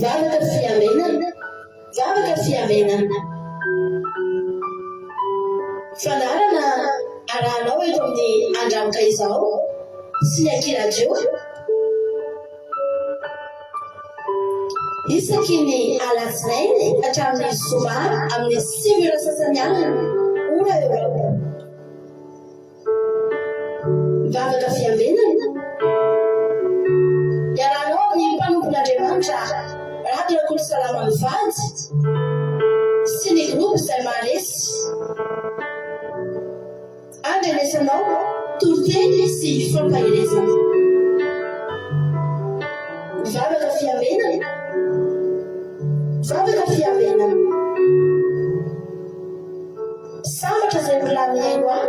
Vavaka fiambenana, vavaka fiambenana. Fandaharana arahanao eto amin'ny Andramoka Izao sy ny Aky Radio. Isaky ny alatsinainy hatramin'ny zoma amin'ny 9 ora sasany alina, ora Eoropa. Vavaka fiambenana. Iarahanao amin'ny mpanompon'Andriamanitra Rado Rakotosalama mivady sy ny groupe izay maharesy. Andrenesanao toriteny sy fampaherezana. Vavaka fiambenana. Vavaka fiambenana. Sambatra izay mbola mihaino ahy,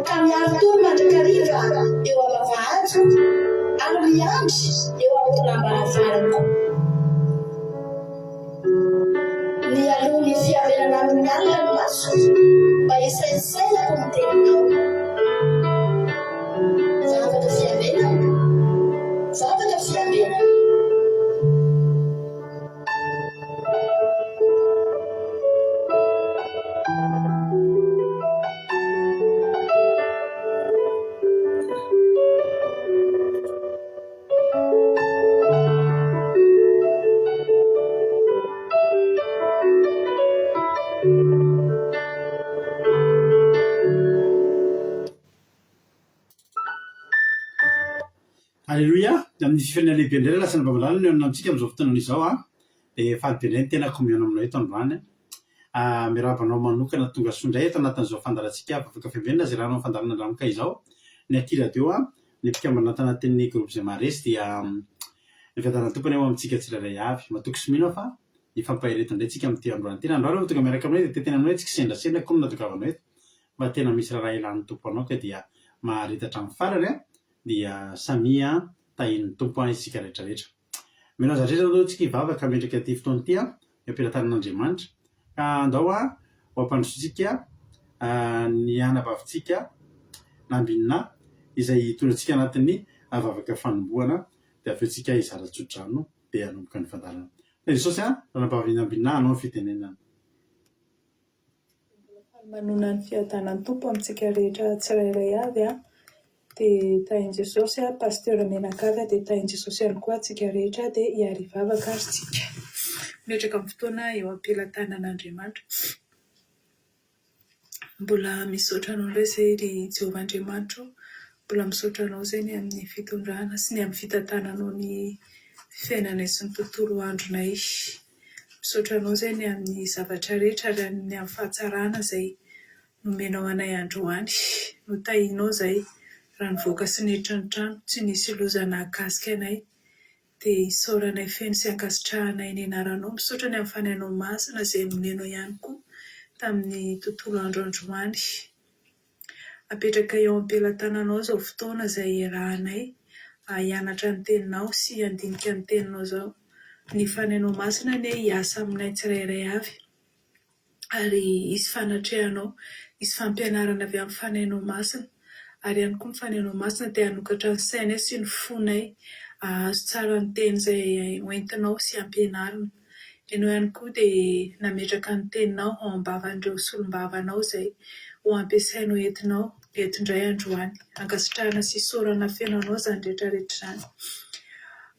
ka miari-tory mandrakariva eo am-bavahadiko, ary miandry eo amin'ny tolàm-baravarako. Mialoha ny fiarenana amin'ny alina ny masoko, mba hisaintsainako ny teninao. Vavaka fiarenana, vavaka fiarenana. Aleloia! Amin'ny fifaliana lehibe indray lasa ny vavalala no mihaona amintsika amin'izao fotoana izao an! Dia faly be indray ny tenako mihaona aminao eto androany an! Miarahaba anao manokana tonga soa indray eto anatin'izao fandaharantsika Vavaka Fiambenana izay rahanao fandaharana Andramoka izao. Ny aty radio an, ny mpikambana ato anatin'ny groupe izay maharesy dia ny fiadanan'ny Tompo anie ho amintsika tsirairay avy. Matoky sy mino aho fa hifampahery eto indray tsika amin'ity androany ity. Raha androany ianao tonga miaraka aminay dia te-tena aminao hoe tsy kisendrasendra akory no nahatongavanao eto fa tena misy raharaha ilan'ny Tompo anao ka dia mahareta hatramin'ny farany an! dia samia tahin'ny Tompo an isika rehetra rehetra. Mino aza rehetra aloha tsika hivavaka mendrika ity fotoana ity an, eo am-pelatanan'Andriamanitra. Ka andao an ho ampandrosoantsika ny anabavintsika Nambinina izay hitondra antsika anatin'ny vavaka fanombohana dia avy eo tsika hizara tsodrano dia hanomboka ny fandaharana. Jesosy an, ranabavy Nambinina hanao ny fitenenana. Mbola faly manonona ny fiadanan'ny Tompo amintsika rehetra tsirairay avy aho. Dia tahin'i Jesosy aho, Pasteur Menakavy aho, dia tahin'i Jesosy ihany koa antsika rehetra, dia hiara-hivavaka ary tsika. Mipetraka amin'ny fotoana eo am-pelatanan'Andriamanitra. Mbola misaotra anao indray izay ry Jehovah Andriamanitra o. Mbola misaotra anao izay ny amin'ny fitondrana sy ny amin'ny fitantananao ny fiainanay sy ny tontolo andronay. Misaotra anao izay ny amin'ny zavatra rehetra ary ny amin'ny fahatsarana izay nomenao anay androany. Notahianao izahay raha nivoaka sy niditra ny trano, tsy nisy loza nahakasika anay. Dia isaoranay feno sy ankasitrahanay ny anaranao. Misaotra ny amin'ny Fanahinao Masina izay nomenao ihany koa tamin'ny tontolo andro androany. Apetraka eo am-pelatananao izao fotoana izay iarahanay hianatra ny Teninao sy handinika ny Teninao izao. Ny Fanahinao Masina anie hiasa aminay tsirairay avy ary hisy fanatrehanao, hisy fampianarana avy amin'ny Fanahinao Masina ary ihany koa ny Fanahinao Masina dia hanokatra ny sainay sy ny fonay hahazo tsara ny Teny izay hoentinao sy hampianarina. Ianao ihany koa dia nametraka ny teninao ao am-bavan'ireo solombavanao izay ho ampiasainao entinao eto indray androany. Ankasitrahana sy isaorana feno anao izany rehetra rehetra izany.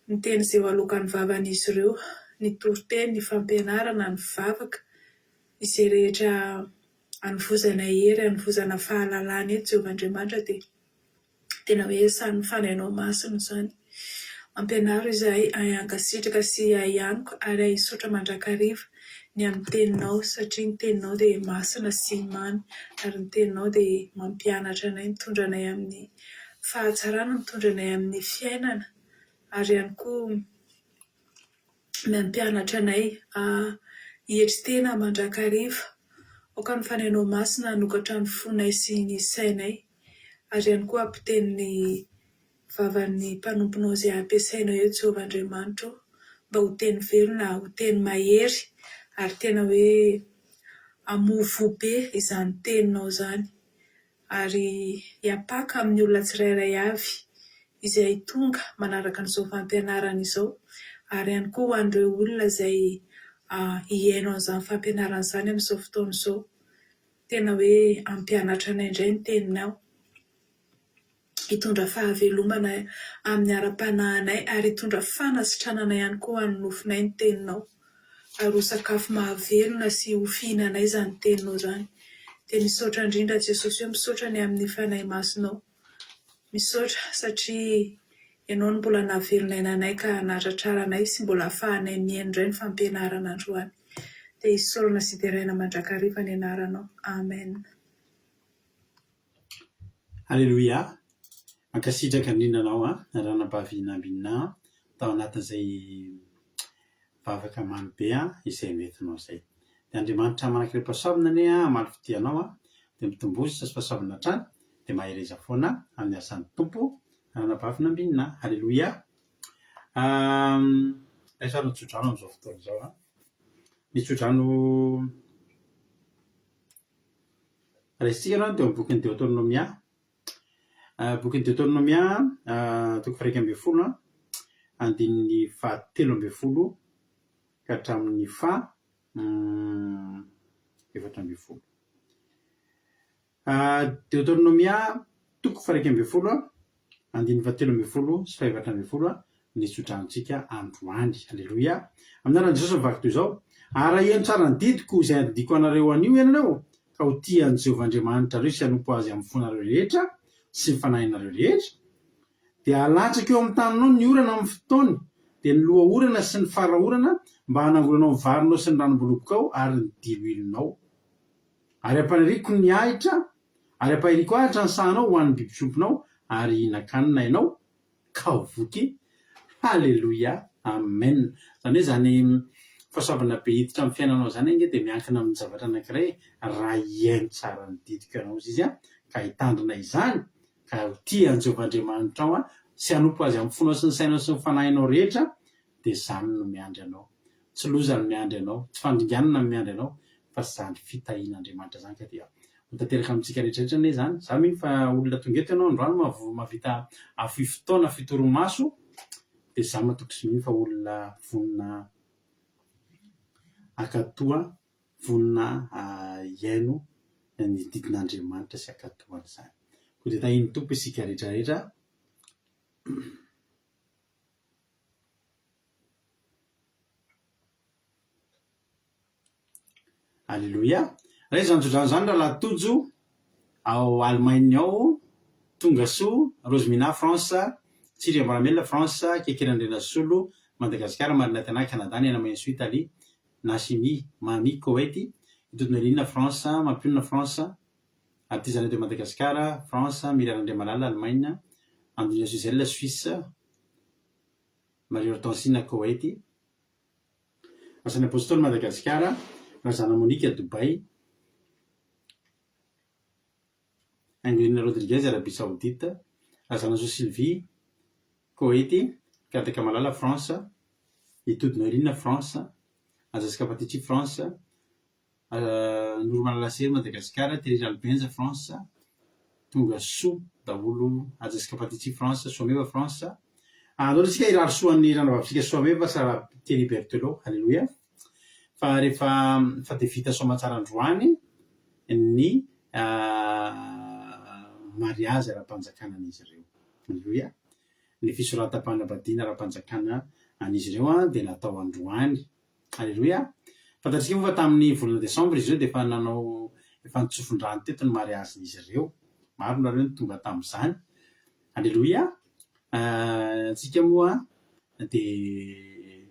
Ny teny izay ho aloakan'ny vavan'izy ireo, ny toriteny, ny fampianarana, ny vavaka, izay rehetra anovozana hery, anovozana fahalalana eto Jehovah Andriamanitra dia Tena hoe sahy mifanainao masina izany. Ampianaro izahay hahay hankasitraka sy hahay hianoka ary hahay hisaotra mandrakariva ny amin'ny Teninao satria ny Teninao dia masina sy mamy ary ny Teninao dia mampianatra anay, mitondra anay amin'ny fahatsarana, mitondra anay amin'ny fiainana ary ihany koa Nampianatra anay hietry tena mandrakariva. Aoka ny Fanahinao Masina hanokatra ny fonay sy ny sainay, ary ihany koa hampiteny ny vavan'ny mpanomponao izay ampiasainao eo, Jehovah Andriamanitra ô, mba ho teny velona, ho teny mahery, ary tena hoe hamoa voa be izany teninao izany. ary hiampaka amin'ny olona tsirairay avy izay tonga manaraka an'izao fampianarana izao. Ary ihany koa ho an'ireo olona izay hihaino an'izany fampianarana izany amin'izao fotoana izao. Tena hoe hampianatra anay indray ny teninao. Hitondra fahavelomana amin'ny ara-panahinay ary hitondra fanasitranana ihany koa ho an'ny nofonay ny teninao. Ary ho sakafo mahavelona sy ho fihinanay izany teninao izany. Dia misaotra indrindra Jesosy hoe misaotra ny amin'ny Fanahy Masinao. Misaotra satria Ianao no mbola nahavelona aina anay ka nahatratrara anay sy mbola ahafahanay mihaino indray ny fampianarana androany. Dia isaorana sy deraina mandrakariva ny anaranao. Amen. Aleloia! Mankasitraka indrindra anao an, ranabavy Nambinina an, tao anatin'izay vavaka mamy be an, izay noentinao izay. Dia Andriamanitra manan-karem-pahasoavana anie an, hamaly fitia anao an, dia mitomboa sy fahasoavana hatrany, dia mahereza foana amin'ny asan'ny Tompo, ranabavy Nambinina. Aleloia! Raiso ary ny tsodrano amin'izao fotoana izao an. Ny tsodrano Raisintsika aloha ny teo amin'ny bokin'ny Deoteronomia. Bokin'ny Deoteronomia, toko faha-11, andininy fahatelo ambin'ny folo ka hatramin'ny faha 14. Deoteronomia toko faha-11, andininy fahatelo ambin'ny folo sy faha-14 ny tsodranontsika androany. Aleloia! Amin'ny anaran'i Jesosy mivaky toy izao, Ary raha heno tsara ny didiko izay andidiako anareo anio ianareo, ka ho tia an'i Jehovah Andriamanitrareo sy hanompo Azy amin'ny fonareo rehetra sy ny fanahinareo rehetra, dia halatsako eo amin'ny taninao ny orana amin'ny fotoany, dia ny loha-orana sy ny fara-orana, mba hanangonanao ny varinao sy ny ranom-boalobokao ary ny diloilonao. Ary hampaniriako ny ahitra, ary hampahiriako ahitra ny sahanao ho an'ny biby fiompinao, ary hihinan-kanina ianao, ka ho voky. Haleloia! Amen! Izany hoe izany fahasoavana be hiditra amin'ny fiainanao izany ange dia miankina amin'ny zavatra anankiray e, raha hihaino tsara ny didiko ianao hozy izy an, ka hitandrina izany, ka ho tia an'i Jehovah Andriamanitrao an, sy hanompo Azy amin'ny fonao sy ny sainao sy ny fanahinao rehetra, dia izany no miandry anao. Tsy loza no miandry anao, tsy fandringanana no miandry anao, fa izany fitahian'Andriamanitra izany ka dia ho tanteraka amintsika rehetra rehetra anie izany. Za mino fa olona tonga eto ianao androany mahavita hahafoy fotoana fitorimaso dia za matoky sy mino fa olona vonona hankatoa, vonona hihaino ny didin'Andriamanitra sy hankatoa an'izany. Koa dia tahian'ny Tompo isika rehetra rehetra. Aleloia! Re izany tsodrano izany rahalahy Tojo ao Allemagne ao, Tonga soa, Rosemina France, Tsiry Amboaramelona France, Kekely Andrianasolo, Madagasikara, Marina Tena Canada, Nena Mahensoa Italie, Nashimi, Mamy Koweït, Itodinolina France, Mampionona France, Artisanat de Madagascar, France, Mira Randriamalala Allemagne, Andrina Gisèle Suisse, Marie Hortensine Koweït, Asan'ny Apostoly Madagasikara, Razana Monica Dubaï, Angelina Rodriguez Arabie Saoudite, Razanasoa Sylvie, Koety, Kadakamalala France, Itody Noeline France, Azaska Patici France, Noromalala Sery, Madagasikara, Thierry Ralibenja, France, Tonga soa daholo, Ajaska Patici, France, Soameva, France. Andao isika hirary soa an'ny ranabavitsika Soameva sy rahalahy Thierry Berthelot. Aleloia. Fa rehefa fa dia vita soamantsara androany ny mariazy ara-panjakana an'izy ireo. Aleloia. Ny fisoratam-panambadiana ara-panjakana an'izy ireo dia natao androany. Aleloia! Fantatsika moa fa tamin'ny volana desambra izy ireo dia efa nanao, efa nitsofin-drano teto ny mariazin'izy ireo. Maro nareo no tonga tamin'izany. Aleloia! Antsika moa dia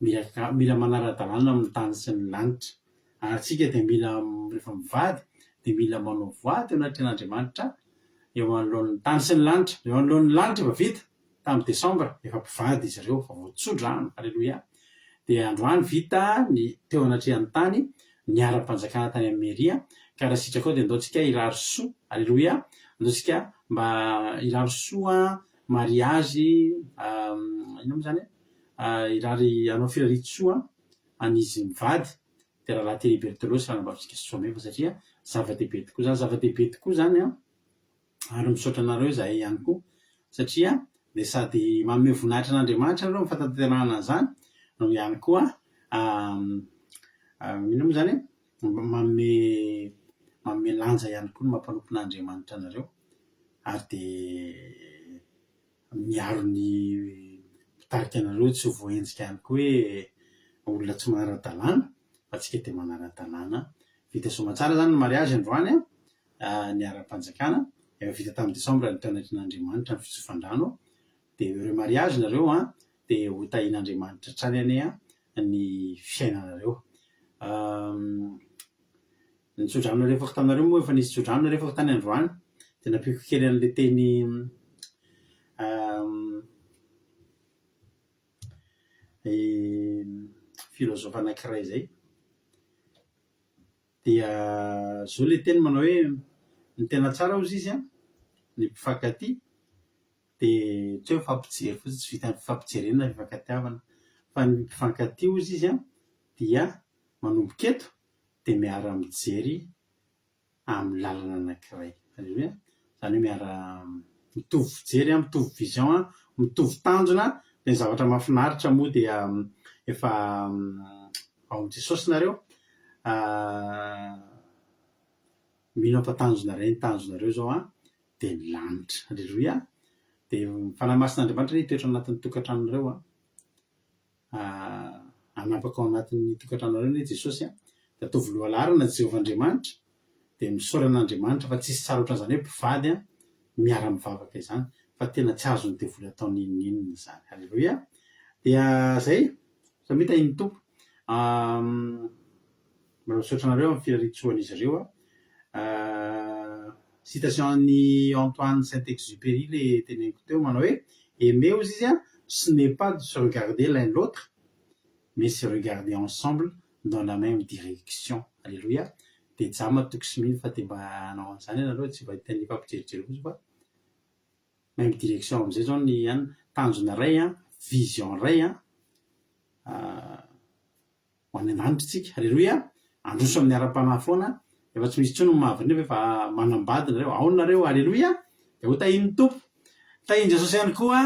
mila mila manara-dalàna amin'ny tany sy ny lanitra. Ary antsika dia mila rehefa mivady dia mila manao voady eo anatrehan'Andriamanitra eo anoloan'ny tany sy ny lanitra. Eo anoloan'ny lanitra efa vita. tamin'ny desambra efa mpivady izy ireo fa voatsodrano, aleloia, dia androany vita ny teo anatrehan'ny tany niharam-panjakana tany amin'ny mairie ka raha sitrakao dia ndao tsika hirary soa, aleloia, ndao tsika mba hirary soa mariazy inona moa izany e, hirary hanao firarian-tsoa an'izy mivady dia rahalahy Thierry Berthelot sy ranabavitsika Soameva satria zava-dehibe tokoa izany, zava-dehibe tokoa izany an. Ary misaotra anareo izahay ihany koa satria Dia sady manome voninahitra an'Andriamanitra nareo amin'ny fahatanterahana an'izany no ihany koa inona moa izany e? Manome manome lanja ihany koa ny maha mpanompon'Andriamanitra anareo ary dia miaro ny mpitarika anareo tsy ho voahenjika ihany koa hoe olona tsy manara-dalàna fa tsika dia manara-dalàna. Vita soamantsara izany ny mariazy androany an, ny ara-panjakana, efa vita tamin'ny desambra ny tanatin'Andriamanitra ny fitsofan-drano, dia heureux mariage nareo an, dia ho tahian'Andriamanitra hatrany anie ny fiainanareo. Ny tsodrano nalefako taminareo moa efa nisy tsodrano nalefako tany androany dia nampiako kely an'ilay teny filôzôfa anankiray izay. Dia izao ilay teny manao hoe ny tena tsara hozy izy an, ny mpifankatia dia tsy hoe mifampijery fotsiny, tsy vitan'ny fifampijerena ny fifankatiavana fa ny mpifankatia hozy izy an dia manomboka eto dia miara-mijery amin'ny lalana anankiray. Aleloia! Izany hoe miara mitovy fijery, mitovy vision, mitovy tanjona, dia ny zavatra mahafinaritra moa dia efa ao amin'i Jesosy nareo, mino aho fa tanjona iray ny tanjonareo izao an, dia ny lanitra. Aleloia! Dia ny Fanahy Masin'Andriamanitra anie hitoetra ao anatin'ny tokantranonareo an. Hanapaka ao anatin'ny tokantranonareo anie Jesosy a! Dia ataovy lohalaharana Jehovah Andriamanitra, dia misaora an'Andriamanitra fa tsisy tsara ohatran'izany hoe mpivady miara-mivavaka izany fa tena tsy azon'ny devoly atao n'inon'inona izany. Aleloia! Dia zay, samia tahin'ny Tompo. Mbola misaotra anareo amin'ny firarian-tsoan'izy ireo aho. Citation an'i Antoine Saint-Exupéry le teneniko teo manao hoe aimer hozy izy an, ce n'est pas de se regarder l'un l'autre mais se regarder ensemble dans la même direction. Aleloia. Dia za matoky sy mino fa dia mba hanao an'izany ianareo, tsy mba hiteny hifampijerijery fotsiny fa même direction amin'izay izao ny an, tanjona iray an, vision iray an, Ho any an-danitra isika. Aleloia! Handroso amin'ny ara-panahy foana, efa tsy misy intsony ny mahavariana fa efa manambady nareo, ao nareo, aleloia! Dia ho tahian'ny Tompo. Tahian'i Jesosy ihany koa,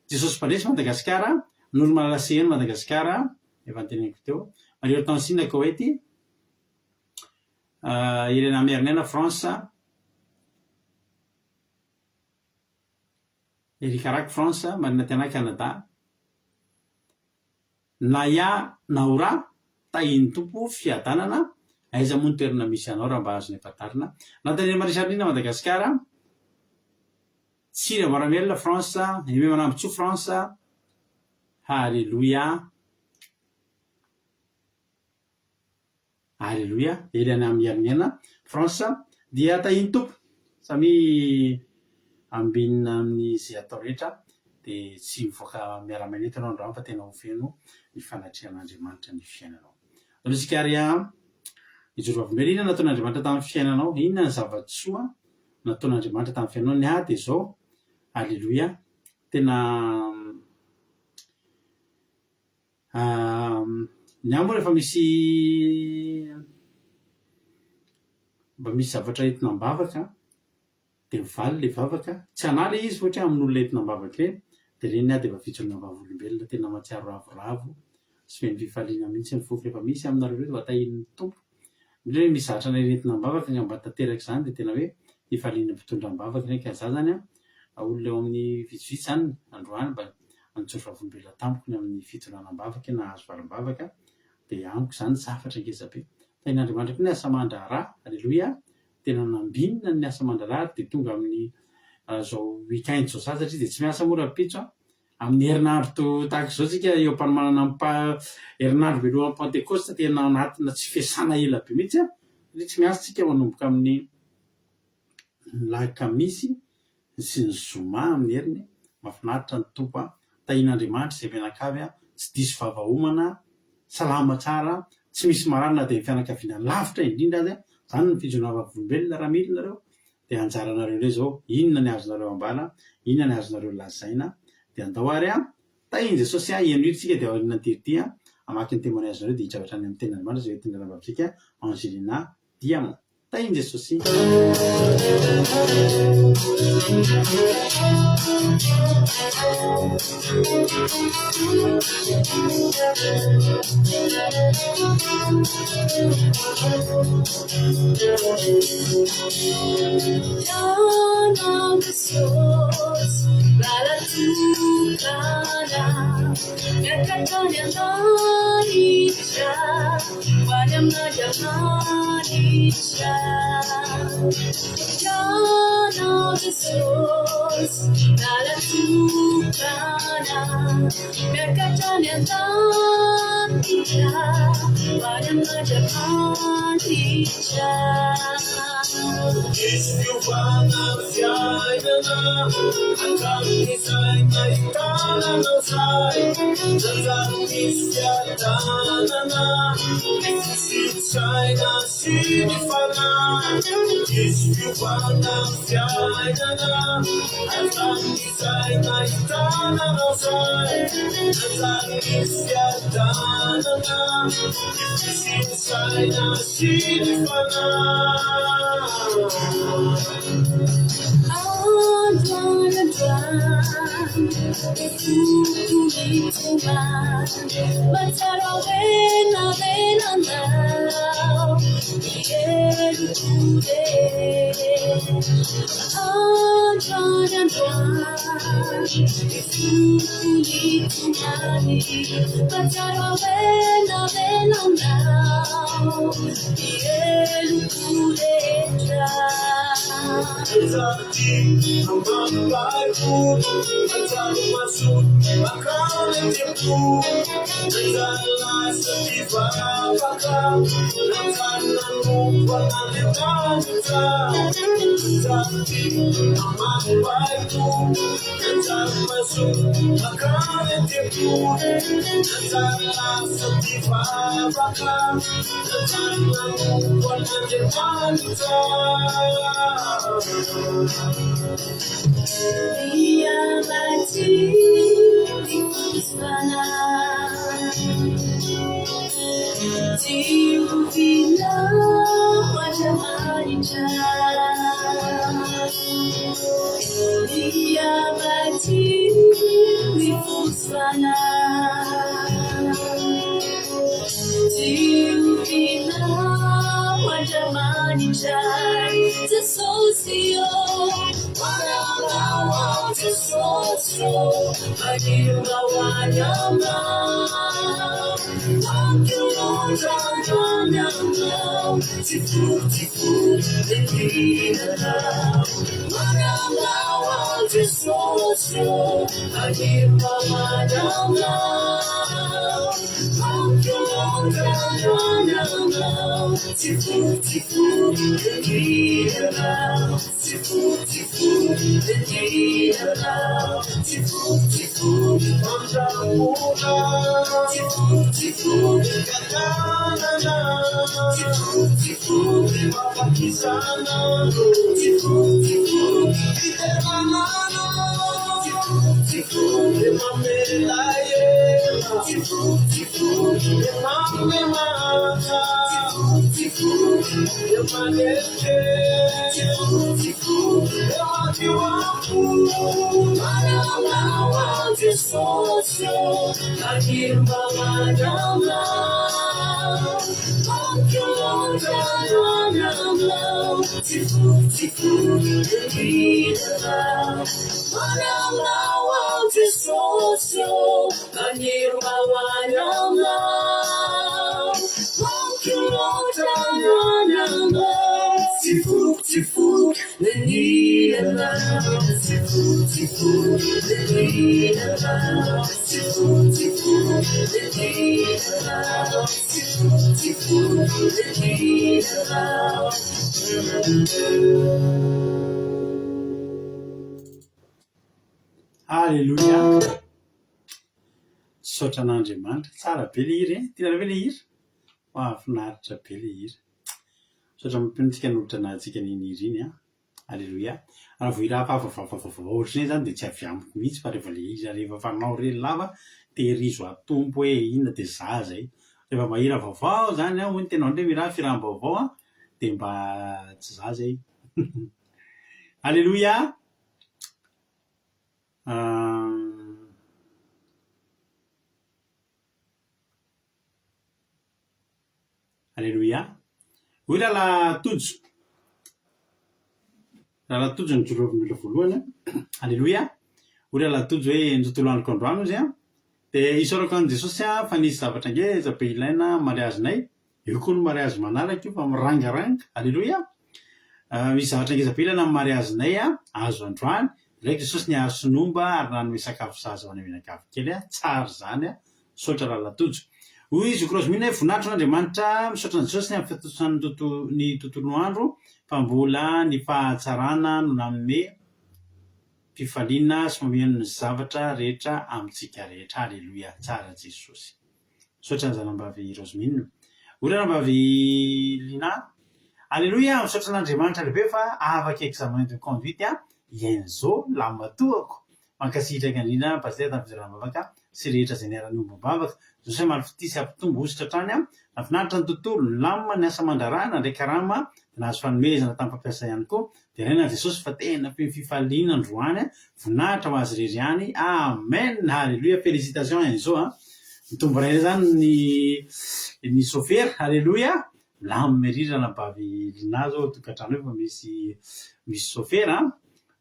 Jesosy Mpandresy Madagasikara, Noro Malala Seheno Madagasikara, efa noteneniko teo, Marie Hortensine Koety, Irena Miariniaina France, Eric Arac France, Marina Tiana Canada, Naya Naura, Tahin'ny Tompo fiadanana, aiza moa ny toerana misy anao raha mba azonay fantarina? Nathalie Marie Charline, Madagasikara, Tsiry Amboaramelona, France, Aimé Manambotsoa, France, Haleloia. Aleloia, Eliana Miariniaina, France, dia tahin'ny Tompo, samia ambinina amin'izay atao rehetra, dia tsy mivoaka miara-maina eto ianao androany fa tena ho feno ny fanatrehan'Andriamanitra ny fiainanao. Aleo isika ary hijoro vavolombelona, inona no nataon'Andriamanitra tamin'ny fiainanao, inona ny zava-tsoa nataon'Andriamanitra tamin'ny fiainanao, ny ahy dia izao, Aleloia, tena Ny ahy moa rehefa misy mba misy zavatra entina am-bavaka dia mivaly ilay vavaka, tsy an'ahy ilay izy fa ohatra hoe amin'olona entina am-bavaka ireny dia ireny aho dia efa fijoroana vavolombelona tena mahatsiaro ravoravo sy feno fifaliana mihitsy ny foko rehefa misy aminareo ireto mba tahian'ny Tompo. Indrindra hoe misy zavatra entina am-bavaka ka mba tanteraka izany dia tena hoe fifalian'ny mpitondra am-bavaka ireny ka izaho izany an, olona eo amin'ny vitsivitsy izany androany mba nijoro vavolombelona tamiko ny amin'ny fitondrana am-bavaka hoe nahazo valim-bavaka dia amiko izany zavatra ngeza be. Tahin'Andriamanitra koa ny asa aman-draharaha, aleloia, tena nambinina ny asa aman-draharaha ary dia tonga amin'ny izao week-end izao sahady satria dia tsy miasa moa rahampitso an, amin'ny herinandro to tahaka izao tsika eo am-panomanana ny pa- herinandro mialohan'ny pantekosta tena anatina tsy fiasana ela be mihitsy an, satria tsy miasa tsika manomboka amin'ny lakamisy sy ny zoma amin'ny heriny, mahafinaritra ny Tompo a, tahian'Andriamanitra izay mianakavy a, tsy diso vava homana, salama tsara, tsy misy marary na dia ny fianakaviana lavitra indrindra aza, izany no fijoroana vavolombelona raha mila nareo dia anjaranareo indray izao, inona ny azonareo ambara, inona ny azonareo lazaina, dia andao ary a, tahian'i Jesosy a, henoy tsika dia aoriana ity ity a, hamaky ny témoignage-nareo dia hiditra avy hatrany amin'ny tenin'Andriamanitra izay hoentin'ny ranabavitsika Angelina Diamant. Tahin'i Jesosy. Ianao Jesosy, lalan-tokana, miakatra any an-danitra, ho any amin'Andriamanitra. Ianao Jesosy, lalan-tokana, miakatra any an-danitra, ho any amin'Andriamanitra. Nisy fiovana ny fiainana hatramin'izay nahitana anao zay. Nanjary nisy fiadanana ny fisian-tsaina sy ny fanahy. Nisy fiovana ny fiainana hatramin'izay nahitana anao zay. Nanjary nisy fiadanana ny fisian-tsaina sy ny fanahy. Androany androany, ny foko mitomany, mahatsiaro avenavena anao, ny heloko rehetra. Androany androany, ny foko mitomany, mahatsiaro avenavena anao, ny heloko rehetra. Nanjary ambany baiboly, nanjary mazoto mankany an-tempoly, nanjary lasa mpivavaka, nanjary nanompo an'Andriamanitra, nanjary tia namaky baiboly, nanjary mazoto mankany an-tempoly, nanjary lasa mpivavaka. Nanjary nanompo an'Andriamanitra. Miha-maty ny fanahy, Tsy ho vinao Andriamanitra. Miha-maty ny fanahy. Tsy ho vinao Andriamanitra, Jesosy ô, Manana ao Jesosy ô, Manirina ho any aminao. Mampiondra any aminao, Tsy foko, tsy foko, ny tenanao. Manana ao Jesosy ô, Manirina ho any aminao. Mampiondra any aminao, Tsy foko, tsy foko, ny tenanao. Tsy foko, tsy foko, ny tenanao. Tsy foko, tsy foko, Mandramona. Tsy foko, tsy foko, Fiadanana. Tsy foko, tsy foko, Mivavaka isan'andro. Tsy foko, tsy foko, Fiderana anao. Tsy foko, tsy foko, Le mamela ela. Tsy foko, tsy foko, Le manome manja. Tsy foko, tsy foko, Le manetre. Tsy foko, tsy foko, Le madio am-po. Manana ao Jesosy ô, Manirina ho any aminao. Mampiondra any aminao, Tsy foko, tsy foko, ny tenanao. Manana ao Jesosy ô, Manirina ho any aminao. Mampiondra any aminao, Tsy foko, tsy foko, ny tenanao. Tsy foko, tsy foko, ny tenanao. Tsy foko, tsy foko, ny tenanao. Tsy foko, tsy foko, ny tenanao. Aleloia! Misaotra an'Andriamanitra. Tsara be ilay hira e! Tianareo ve ilay hira? Mahafinaritra be ilay hira. Misaotra mampino antsika nanolotra anantsika an'iny hira iny an! Aleloia! Raha vao hira hafahafa vaovao ohatran'ireny izany dia tsy avy amiko mihitsy fa rehefa ilay hira rehefa fanao ireny lava, tehirizo ato Tompo hoe inona dia za izay. Rehefa mba hira vaovao izany an, hoy ny tena hoe mihira fihiram-baovao an, dia mba tsy za izay. Aleloia! Aleloia. Hoy Rahalahy Tojo. Rahalahy Tojo no joro vavolombelona voalohany an. Aleloia. Hoy Rahalahy Tojo hoe ny tontolo androko androany hozy an, dia isaorako an'i Jesosy aho fa nisy zavatra ngeza be ilaina amin'ny mariazinay. Eo koa ny mariazy manaraka io fa mirangaranga. Aleloia. Misy zavatra ngeza be ilaina amin'ny mariazinay an, azo androany. Ilaiko Jesosy niaro sy nomba ary nanome sakafo sahaza ho anay mianakavy kely an. Tsara izany an. Misaotra Rahalahy Tojo. Hoy i Zoky Rosemine hoe, Voninahitro an'Andriamanitra, misaotra an'i Jesosy ny amin'ny fitontosan'ny ny tontolo andro fa mbola ny fahatsarana no nanome fifaliana sy mameno ny zavatra rehetra amintsika rehetra. Aleloia! Tsara Jesosy. Misaotra zanambavy Rosemine. Hoy ranambavy Lina, Aleloia! Misaotra an'Andriamanitra lehibe fa afaka examen de conduite i Enzo lahimatoako. Mankasitraka indrindra Pasitera tamin'ny fizarana-bavaka sy rehetra izay niara-niombom-bavaka. Jesosy hamaly fitia sy hampitombo hosotra hatrany an! Nahafinaritra ny tontolo, nilamina ny asa aman-draharaha, nandray karama dia nahazo fanomezana tamin'ny mpampiasa ihany koa. Deraina an'i Jesosy fa tena feno fifaliana androany an! Voninahitra ho Azy irery ihany. Amen! Haleloia! Félicitations Enzo an! Mitombo iray indray izany ny ny sôfera. Haleloia! Milamina ery ranabavy Lina zao ao an-tokantrano eo fa misy misy sôfera an!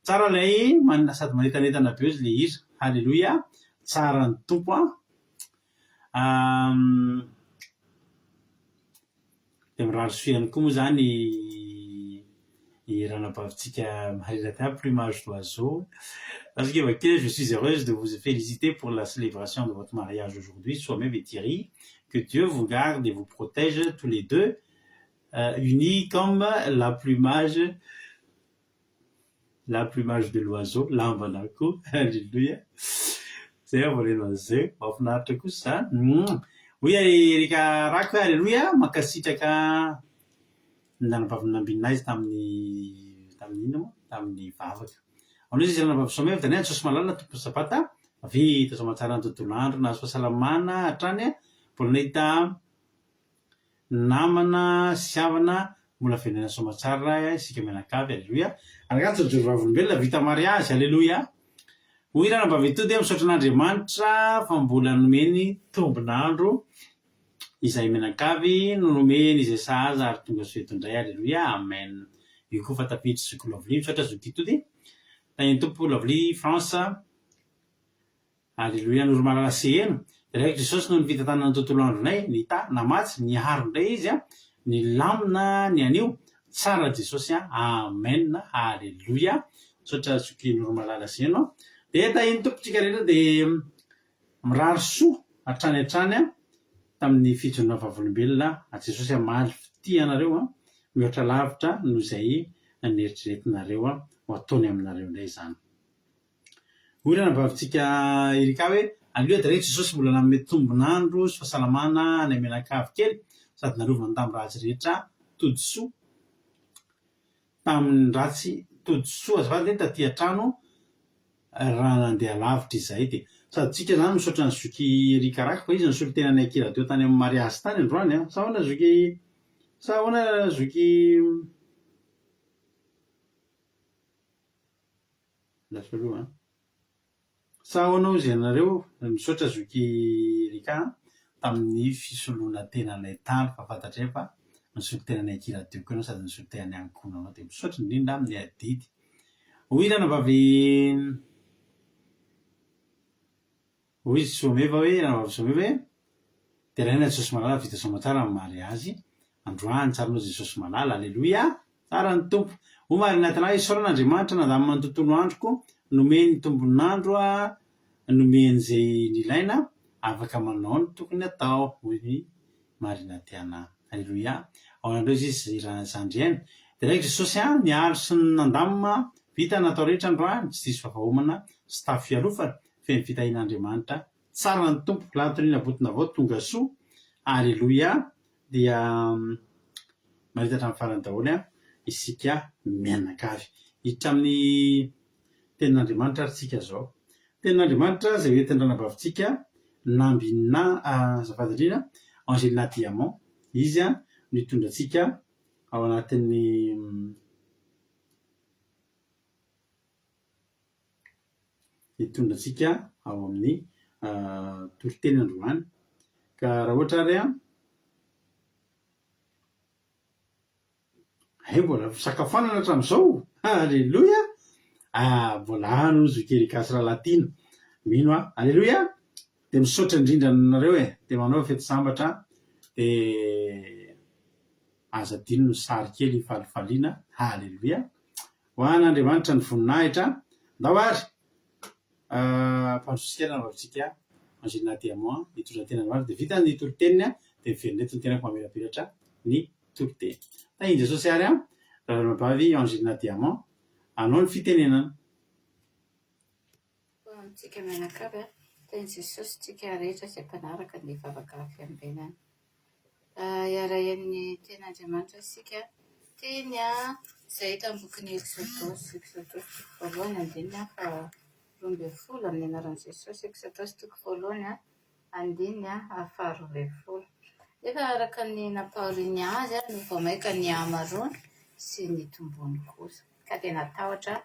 Tsara ilay manina sady manentanentana be ozy le hira. Haleloia! Tsara ny Tompo an! Dia mirary soa ihany koa moa izany i ranabavintsika Marie Latin, plumage d'oiseau. Azoko kely, je suis heureuse de vous féliciter pour la célébration de votre mariage aujourd'hui, Soameva et Thierry. Que Dieu vous garde et vous protège tous les deux, unis comme la plumage La plumage de l'oiseau, lamban'akoho, Alléluia. Zay aho vao naheno an'izay, mahafinaritra kosa izany. Hoy i Eric Rako hoe Alléluia, mankasitraka ny anabavy nambinina azy tamin'ny tamin'ny inona moa? Tamin'ny vavaka. Ao indray izy ranabavy Someva, Daniel Jesosy Malala, tompon'ny Sabata, vita soamantsara ny tontolo andro, nahazo fahasalamana hatrany, mbola nahita namana sy havana mbola velona soamatsara isika mianakavy aleloia Araka tsy mijoro vavolombelona vita mariazy aleloia Hoy ranabavy Tody misaotra an'Andriamanitra fa mbola nomeny tombon'andro izahay mianakavy no nomeny izay sahaza ary tonga soa eto indray aleloia amen Io koa fa tafiditra zoky Lovely misaotra zoky Tody Tahin'ny Tompo Lovely France Aleloia Noromalala sy heno, Deraiko Jesosy noho ny fitantanana ny tontolo andronay, nitahy, namatsy, niaro indray Izy an, nilamina ny anio, tsara Jesosy an, Amen, Aleloia, misaotra zoky Noromalala sy heno an, dia tahin'ny Tompo tsika rehetra dia mirary soa hatrany hatrany an, tamin'ny fijoroana vavolombelona an Jesosy hamaly fitia anareo an, mihoatra lavitra noho izay neritreretinareo an, ho ataony aminareo indray izany. Hoy ranabavintsika Erika hoe, Aleo dia re Jesosy mbola nanome tombon'andro sy fahasalamana anay mianakavy kely sady narovany tamin'ny ratsy rehetra todisoa tamin'ny ratsy todisoa azafady anie taty an-trano raha nandeha lavitra izahay dia sady tsika izany misaotra an'i zoky Erika Rako fa izy nisolo tena anay aky radio tany amin'ny mariazy tany androany an! Sa ahoana zoky sa ahoana zoky Lasa aloha an. Sa ahoana hozy ianareo? Misaotra zoky Erika an, tamin'ny fisoloana tena anay tany fa fantatray fa nisolo tena anay aky radio koa ianao sady nisolo tena ny ankohonanao dia misaotra indrindra amin'ny adidy. Hoy ranabavy Hoy Someva hoe, Ranabavy Someva hoe, Deraina Jesosy Malala vita soamatsara ny mariazy, androany tsaranao Jesosy Malala, Aleloia! Tsara ny Tompo. Hoy Marinatana hoe, Isaorana Andriamanitra nandamina ny tontolo androko, nomeny tombon'andro aho, nomeny izay nilaina, afaka manao ny tokony atao, hoy ny Marinatiana. Aleloia! Ao anareo izy zandry aina. Deraiko Jesosy aho, niaro sy nandamina, vita natao rehetra androany, tsy diso vavaomana sy tafo fialofana, Feno fitahian'Andriamanitra tsara ny Tompo Lantonina Botonavao tonga soa Aleloia dia mahita hatramin'ny farany daholo an isika mianakavy. Hiditra amin'ny tenin'Andriamanitra ary tsika zao. Tenin'Andriamanitra izay hoentin'ny ranabavintsika Nambinina azafady indrindra Angelina Diamant. Izy no hitondra antsika ao anatin'ny hitondra antsika ao amin'ny toriteny androany. Ka raha ohatra ary an. Hay mbola fisakafoanana hatramin'izao? Aleloia! Ah, mbola any hoy zoky Erika sy Lalatiana. Mino aho. Aleloia! Dia misaotra indrindra anareo e! Dia manao fety sambatra dia aza adino ny sary kely hifalifaliana. Aleloia! Ho an'Andriamanitra ny voninahitra. Ndao ary! Mpandroso kely anaovantsika Angelina Diamant hitondra teny androany dia vita ny toriteniny dia miverina eto ny tenako mamirapiratra ny toriteny. Tahin'i Jesosy ary an! Ralamabavy Angelina Diamant, anao ny fitenenana. Ho amintsika mianakavy an! Tahin'i Jesosy tsika rehetra izay mpanaraka ny vavaka fiambenana. Iarahan'ny Tenin'Andriamanitra isika. Teny izay hita amin'ny bokin'ny Eksodosy, Eksodosy toko voalohany andininy faharoa ambin'ny folo, amin'ny anaran'i Jesosy, Eksodosy toko voalohany andininy faharoa ambin'ny folo. Nefa araka ny nampahoriany azy no vao mainka nihamaroany sy nitombony kosa, ka dia natahotra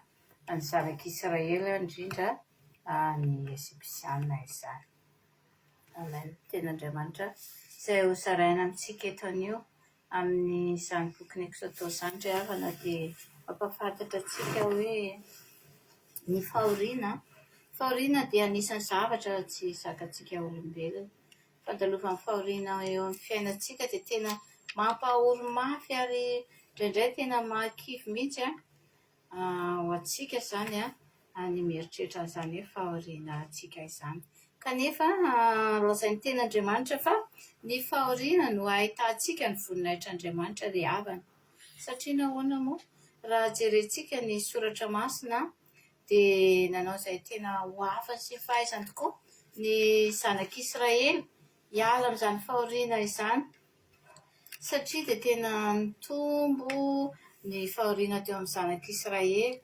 ny zanak'Israely indrindra ny Egypsiana izany. Amen. Tenin'Andriamanitra izay ho zaraina amintsika eto anio amin'izany bokin'ny Eksodosy izany ry havana dia mampahafantatra antsika hoe ny fahoriana, fahoriana dia anisan'ny zavatra tsy zakantsika olombelona. Fandalovan'ny fahoriana eo amin'ny fiainantsika dia tena mampahory mafy ary indraindray tena mahakivy mihitsy an. Ho antsika izany ny mieritreritra an'izany hoe fahoriana antsika izany. Kanefa lazain'ny Tenin'Andriamanitra fa ny fahoriana no ahitantsika ny voninahitr'Andriamanitra ry havana. Satria nahoana moa? Raha jerentsika ny Soratra Masina dia nanao izay tena ho afany sy ny fahaizany tokoa ny zanak'Israely hiala amin'izany fahoriana izany. Satria dia tena nitombo ny fahoriana teo amin'ny zanak'Israely,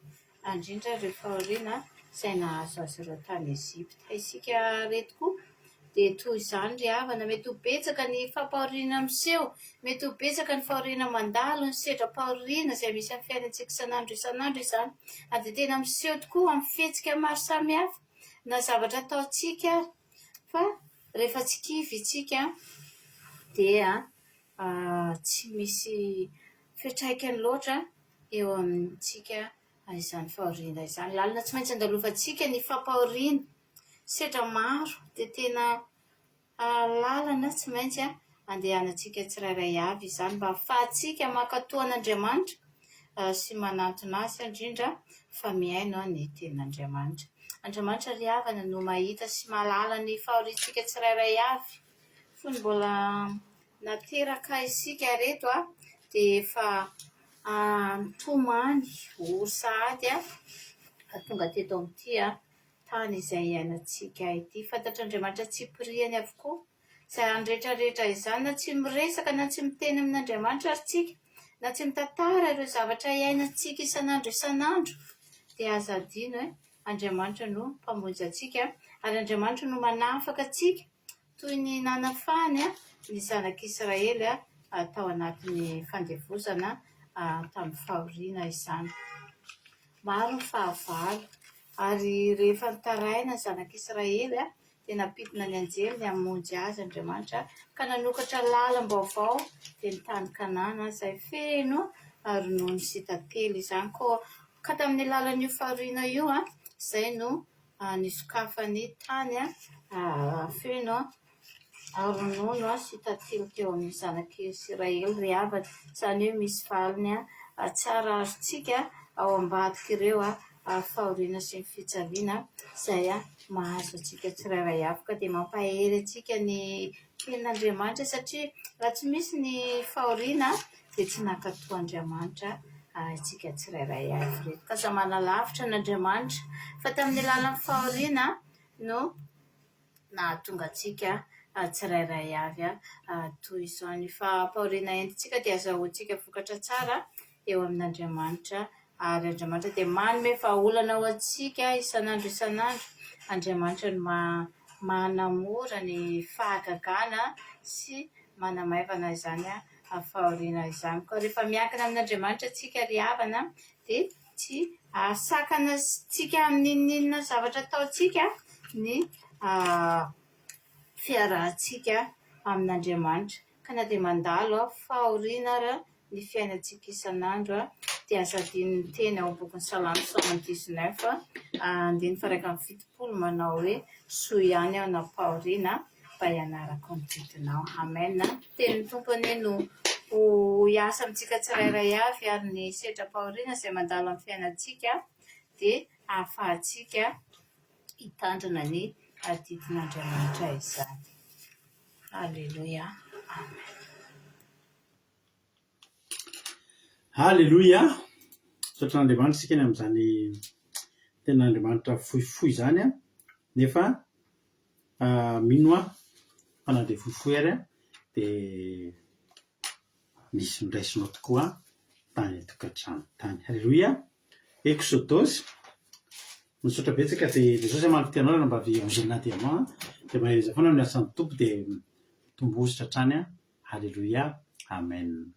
indrindra ireo fahoriana izay nahazo azy ireo tany Egypta. Isika ireto koa dia toy izany ry havana, mety ho betsaka ny fampahoriana miseho, mety ho betsaka ny fahoriana mandalo, ny sedram-pahoriana izay misy amin'ny fiainantsika isan'andro isan'andro izany, ary dia tena miseho tokoa amin'ny fihetsika maro samihafa na zavatra ataontsika ary. Fa rehefa tsy kivy isika dia tsy misy fiantraikany loatra eo amintsika izany fahoriana izany. Lalana tsy maintsy andalovantsika ny fampahoriana. Sedra maro dia tena lalana tsy maintsy andehanantsika tsirairay avy izany mba ahafahantsika mankatò an'Andriamanitra sy manantona Azy indrindra fa mihaino ny tenin'Andriamanitra. Andriamanitra ry havana no mahita sy mahalala ny fahoriantsika tsirairay avy. Fony mbola nateraka isika ireto dia efa nitomany ory sahady tonga teto amin'ity tany izay iainantsika ity. Fantatr'Andriamanitra tsipiriany avokoa Izany rehetra rehetra izany, na tsy miresaka na tsy miteny amin'Andriamanitra ary tsika, na tsy mitantara ireo zavatra iainantsika isan'andro isan'andro, dia aza adino hoe Andriamanitra no Mpamonjy antsika ary Andriamanitra no manafaka antsika toy ny nanafahany ny zanak'Israely tao anatin'ny fandevozana tamin'ny fahoriana izany. Maro ny fahavalo ary rehefa nitaraina ny zanak'Israely dia nampidina ny anjeliny hamonjy azy Andriamanitra ka nanokatra lalam-baovao dia ny tany Kanana izay feno ronono sy tantely izany. Koa ka tamin'ny alalan'io fahoriana io izay no nisokafan'ny tany feno ronono sy tantely teo amin'ny zanak'Isiraely ry havana. Izany hoe misy valiny tsara azontsika ao ambadik'ireo fahoriana sy ny fijaliana izay mahazo antsika tsirairay avy. Ka dia mampahery antsika ny tenin'Andriamanitra satria raha tsy misy ny fahoriana dia tsy nankatò Andriamanitra isika tsirairay avy ireto. Ka aza manalavitra an'Andriamanitra fa tamin'ny alalan'ny fahoriana no nahatonga antsika tsirairay avy toy izao. Ny fampahoriana entintsika dia azahoantsika vokatra tsara eo amin'Andriamanitra ary Andriamanitra dia manome vahaolana ho antsika isan'andro isan'andro. Andriamanitra no manamora ny fahagagana sy manamaivana izany fahoriana izany. Koa rehefa miankina amin'Andriamanitra isika ry havana dia tsy hahasakana antsika amin'inon'inona zavatra ataontsika ny fiarahantsika amin'Andriamanitra. Ka na dia mandalo fahoriana ara. ny fiainantsika isan'andro dia aza adino ny teny ao amin'ny bokin'ny Salamo 119 andininy faha 71 manao hoe soa ihany aho nampahoriana mba hianarako ny didinao. Amen. Tenin'ny Tompo anie no ho hiasa amintsika tsirairay avy ary ny sedram-pahoriana izay mandalo amin'ny fiainantsika dia ahafahantsika hitandrina ny adidin'Andriamanitra izany. Aleloia. Amen. Aleloia! Misaotra an'Andriamanitra isika ny amin'izany tenin'Andriamanitra fohifohy izany an, nefa mino aho fa na dia fohifohy ary dia nisy noraisinao tokoa tany an-tokantrano tany. Aleloia! Eksodosy, misaotra betsaka dia Jesosy hamaly fitia anao ranabavy Angelina Diamant dia mahereza foana amin'ny asan'ny Tompo dia mitomboa hosotra hatrany an! Aleloia Amen.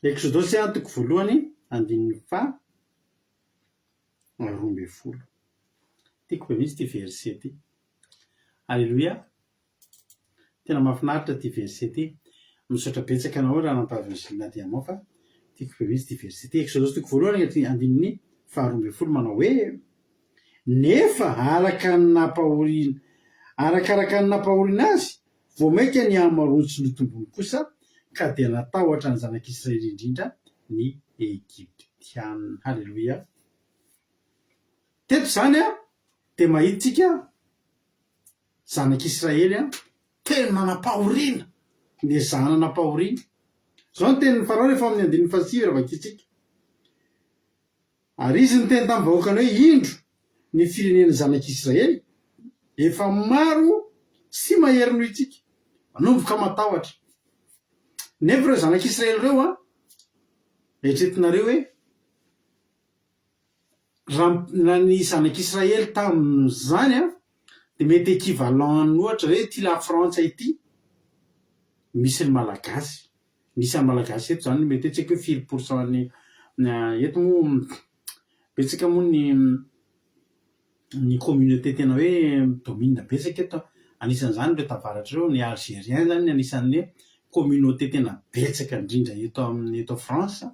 Eksodosy toko voalohany andininy faha 12. Tiako be mihitsy ity verset ity. Aleloia. Tena mahafinaritra ity verset ity. Misaotra betsaka anao Ranabavy Angelina Diamant fa tiako be mihitsy ity verset ity. Eksodosy toko voalohany andininy faharoa ambinifolo manao hoe, Nefa araka ny nampahoriana arakaraka ny nampahoriana azy, vao mainka nihamaroany sy notombony kosa, ka dia natahotra ny zanak'Israely indrindra ny Egyptiana. Haleloia. Teto izany dia mahita isika Zanak'Israely an, tena nanam-pahoriana, nezahana nanam-pahoriana. Izao ny tenin'i Farao rehefa ao amin'ny andininy fahasivy raha vakintsika. Ary izy niteny tamin'ny vahoakany hoe, Indro, ny firenen'ny zanak'Israely efa maro sy mahery noho isika, manomboka matahotra. Nefa ireo zanak'Israely ireo an, eritreretinareo hoe, Raha na ny zanak'Israely tamin'izany an, dia mety equivalent an'ny ohatra hoe ity la Frantsa ity misy ny Malagasy. Ny isan'ny Malagasy eto izany mety hoe tsy haiko hoe firy pour cent ny eto moa betsaka moa ny ny communauté tena hoe mi-domine betsaka eto an. Anisan'izany ireo tavaratra ireo, ny Algérien izany anisan'ny hoe communauté tena betsaka indrindra eto amin'ny eto France.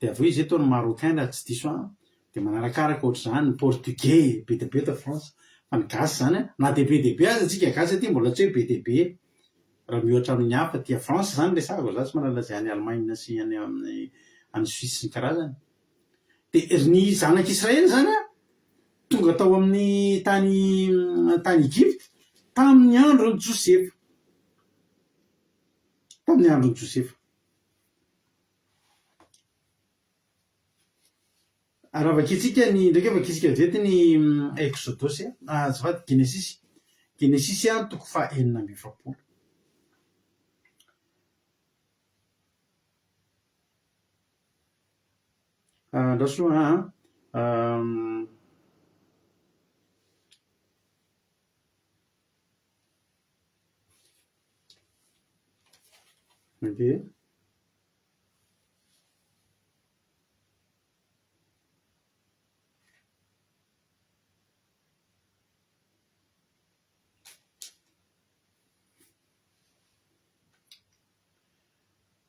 Dia avy eo izy eto ny marocain raha tsy diso aho, dia manarakaraka ohatr'izany ny portugais be dia be eto France, fa ny gasy izany an, na dia be dia be aza isika gasy aty mbola tsy hoe be dia be raha miohatra amin'ny hafa aty France izany resahako, za tsy mahalala izay any Allemagne sy any amin'ny any Suisse sy ny karazany. Dia ny zanak'Israely izany an, tonga tao amin'ny tany tany Egypte tamin'ny andron'i Josefa, tamin'ny andron'i Josefa. Raha vakintsika ny, indraika vakintsika vetivety ny Eksodosy, azafady, Genesisy, Genesisy toko faha 46. Andraso aloha an. Andeha.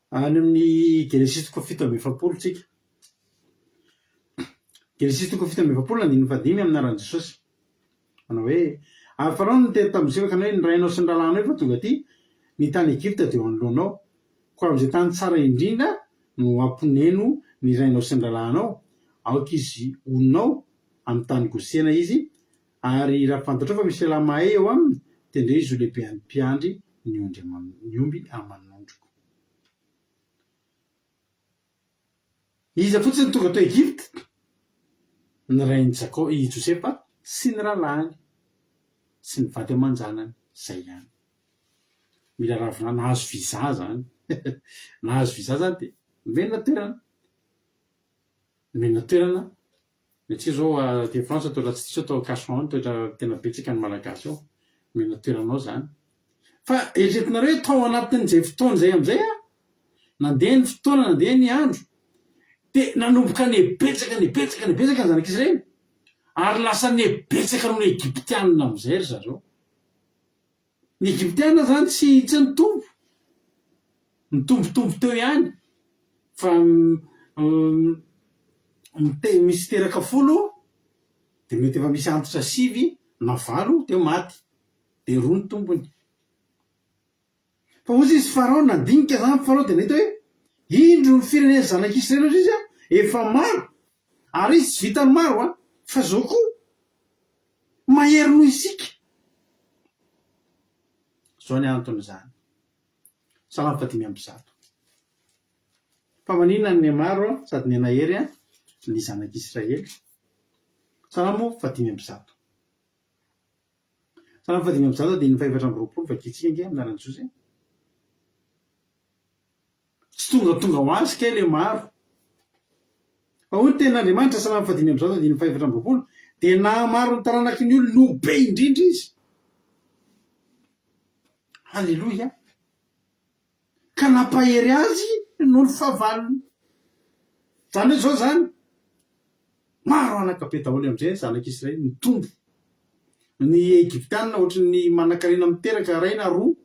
Any amin'ny Genesisy toko 47 tsika. Genesisy toko 47 andininy fahadimy amin'ny anaran'i Jesosy. Manao hoe, Ary Farao niteny tamin'i Josefa ka nanao hoe, Ny rainao sy ny rahalahinao efa tonga aty, ny tany Egypta dia eo anoloanao. Koa amin'izay tany tsara indrindra no hamponeno ny rainao sy ny rahalahinao, aoka izy honina ao, amin'ny tany Gosena izy, ary raha fantatrao fa misy lehilahy mahay eo aminy, tendreo izy ho lehiben'ny mpiandry ny ondry aman, ny omby aman'ondriko. Iza fotsiny no tonga tao Egypta? Ny rain'i Jakô, i Josefa sy ny rahalahiny, sy ny vady aman-janany, izay ihany. Mila ravina nahazo visa zany. Nahazo visa zany dia nomena toerana. Nomena toerana Ny antsika zao aty France toa raha tsy diso atao Cachan toetra tena betsaka ny Malagasy ao. Omena toerana ao zany. Fa eritreretinareo hoe tao anatin'izay fotoana izay amin'izay an, nandeha ny fotoana, nandeha ny andro, dia nanomboka nibetsaka, nibetsaka, nibetsaka ny zanak'Israely. Ary lasa nihabetsaka noho ny Egyptianina amin'izay ry zareo. Ny Egyptiana izany tsy tsy nitombo. Nitombotombo teo ihany. Fa mite- misy teraka folo dia mety efa misy antitra sivy na valo dia maty. Dia roa ny tombony. Fa hozy izy Farao, nandinika izany Farao dia nahita hoe, indro ny firenen'ny zanak'Israely hozy izy efa maro, ary izy tsy vitan'ny maro an, fa izao koa, mahery noho isika. Izao ny anton'izany. Salamo fahadimy ambizato. Fa maninona no nihamaro sady nihanahery ny zanak'Israely? Salamo fahadimy ambizato. Salamo fahadimy ambizato andininy fahefatra amby roapolo, vakintsika ange amin'ny anaran'i Jesosy e. Tsy tongatonga ho azy kay le maro. Fa hoy ny tenin'Andriamanitra, Salamo fahadimy ambizato andininy fahefatra amby roapolo, dia nahamaro ny taranaky ny olony ho be indrindra izy. Haleloia! Ka nampahery azy noho ny fahavalony. Izany hoe izao izany, maro anaka be daholo amin'izay ny zanak'Israely, mitombo. Ny Egyptiana ohatry ny manankarena miteraka iray na roa.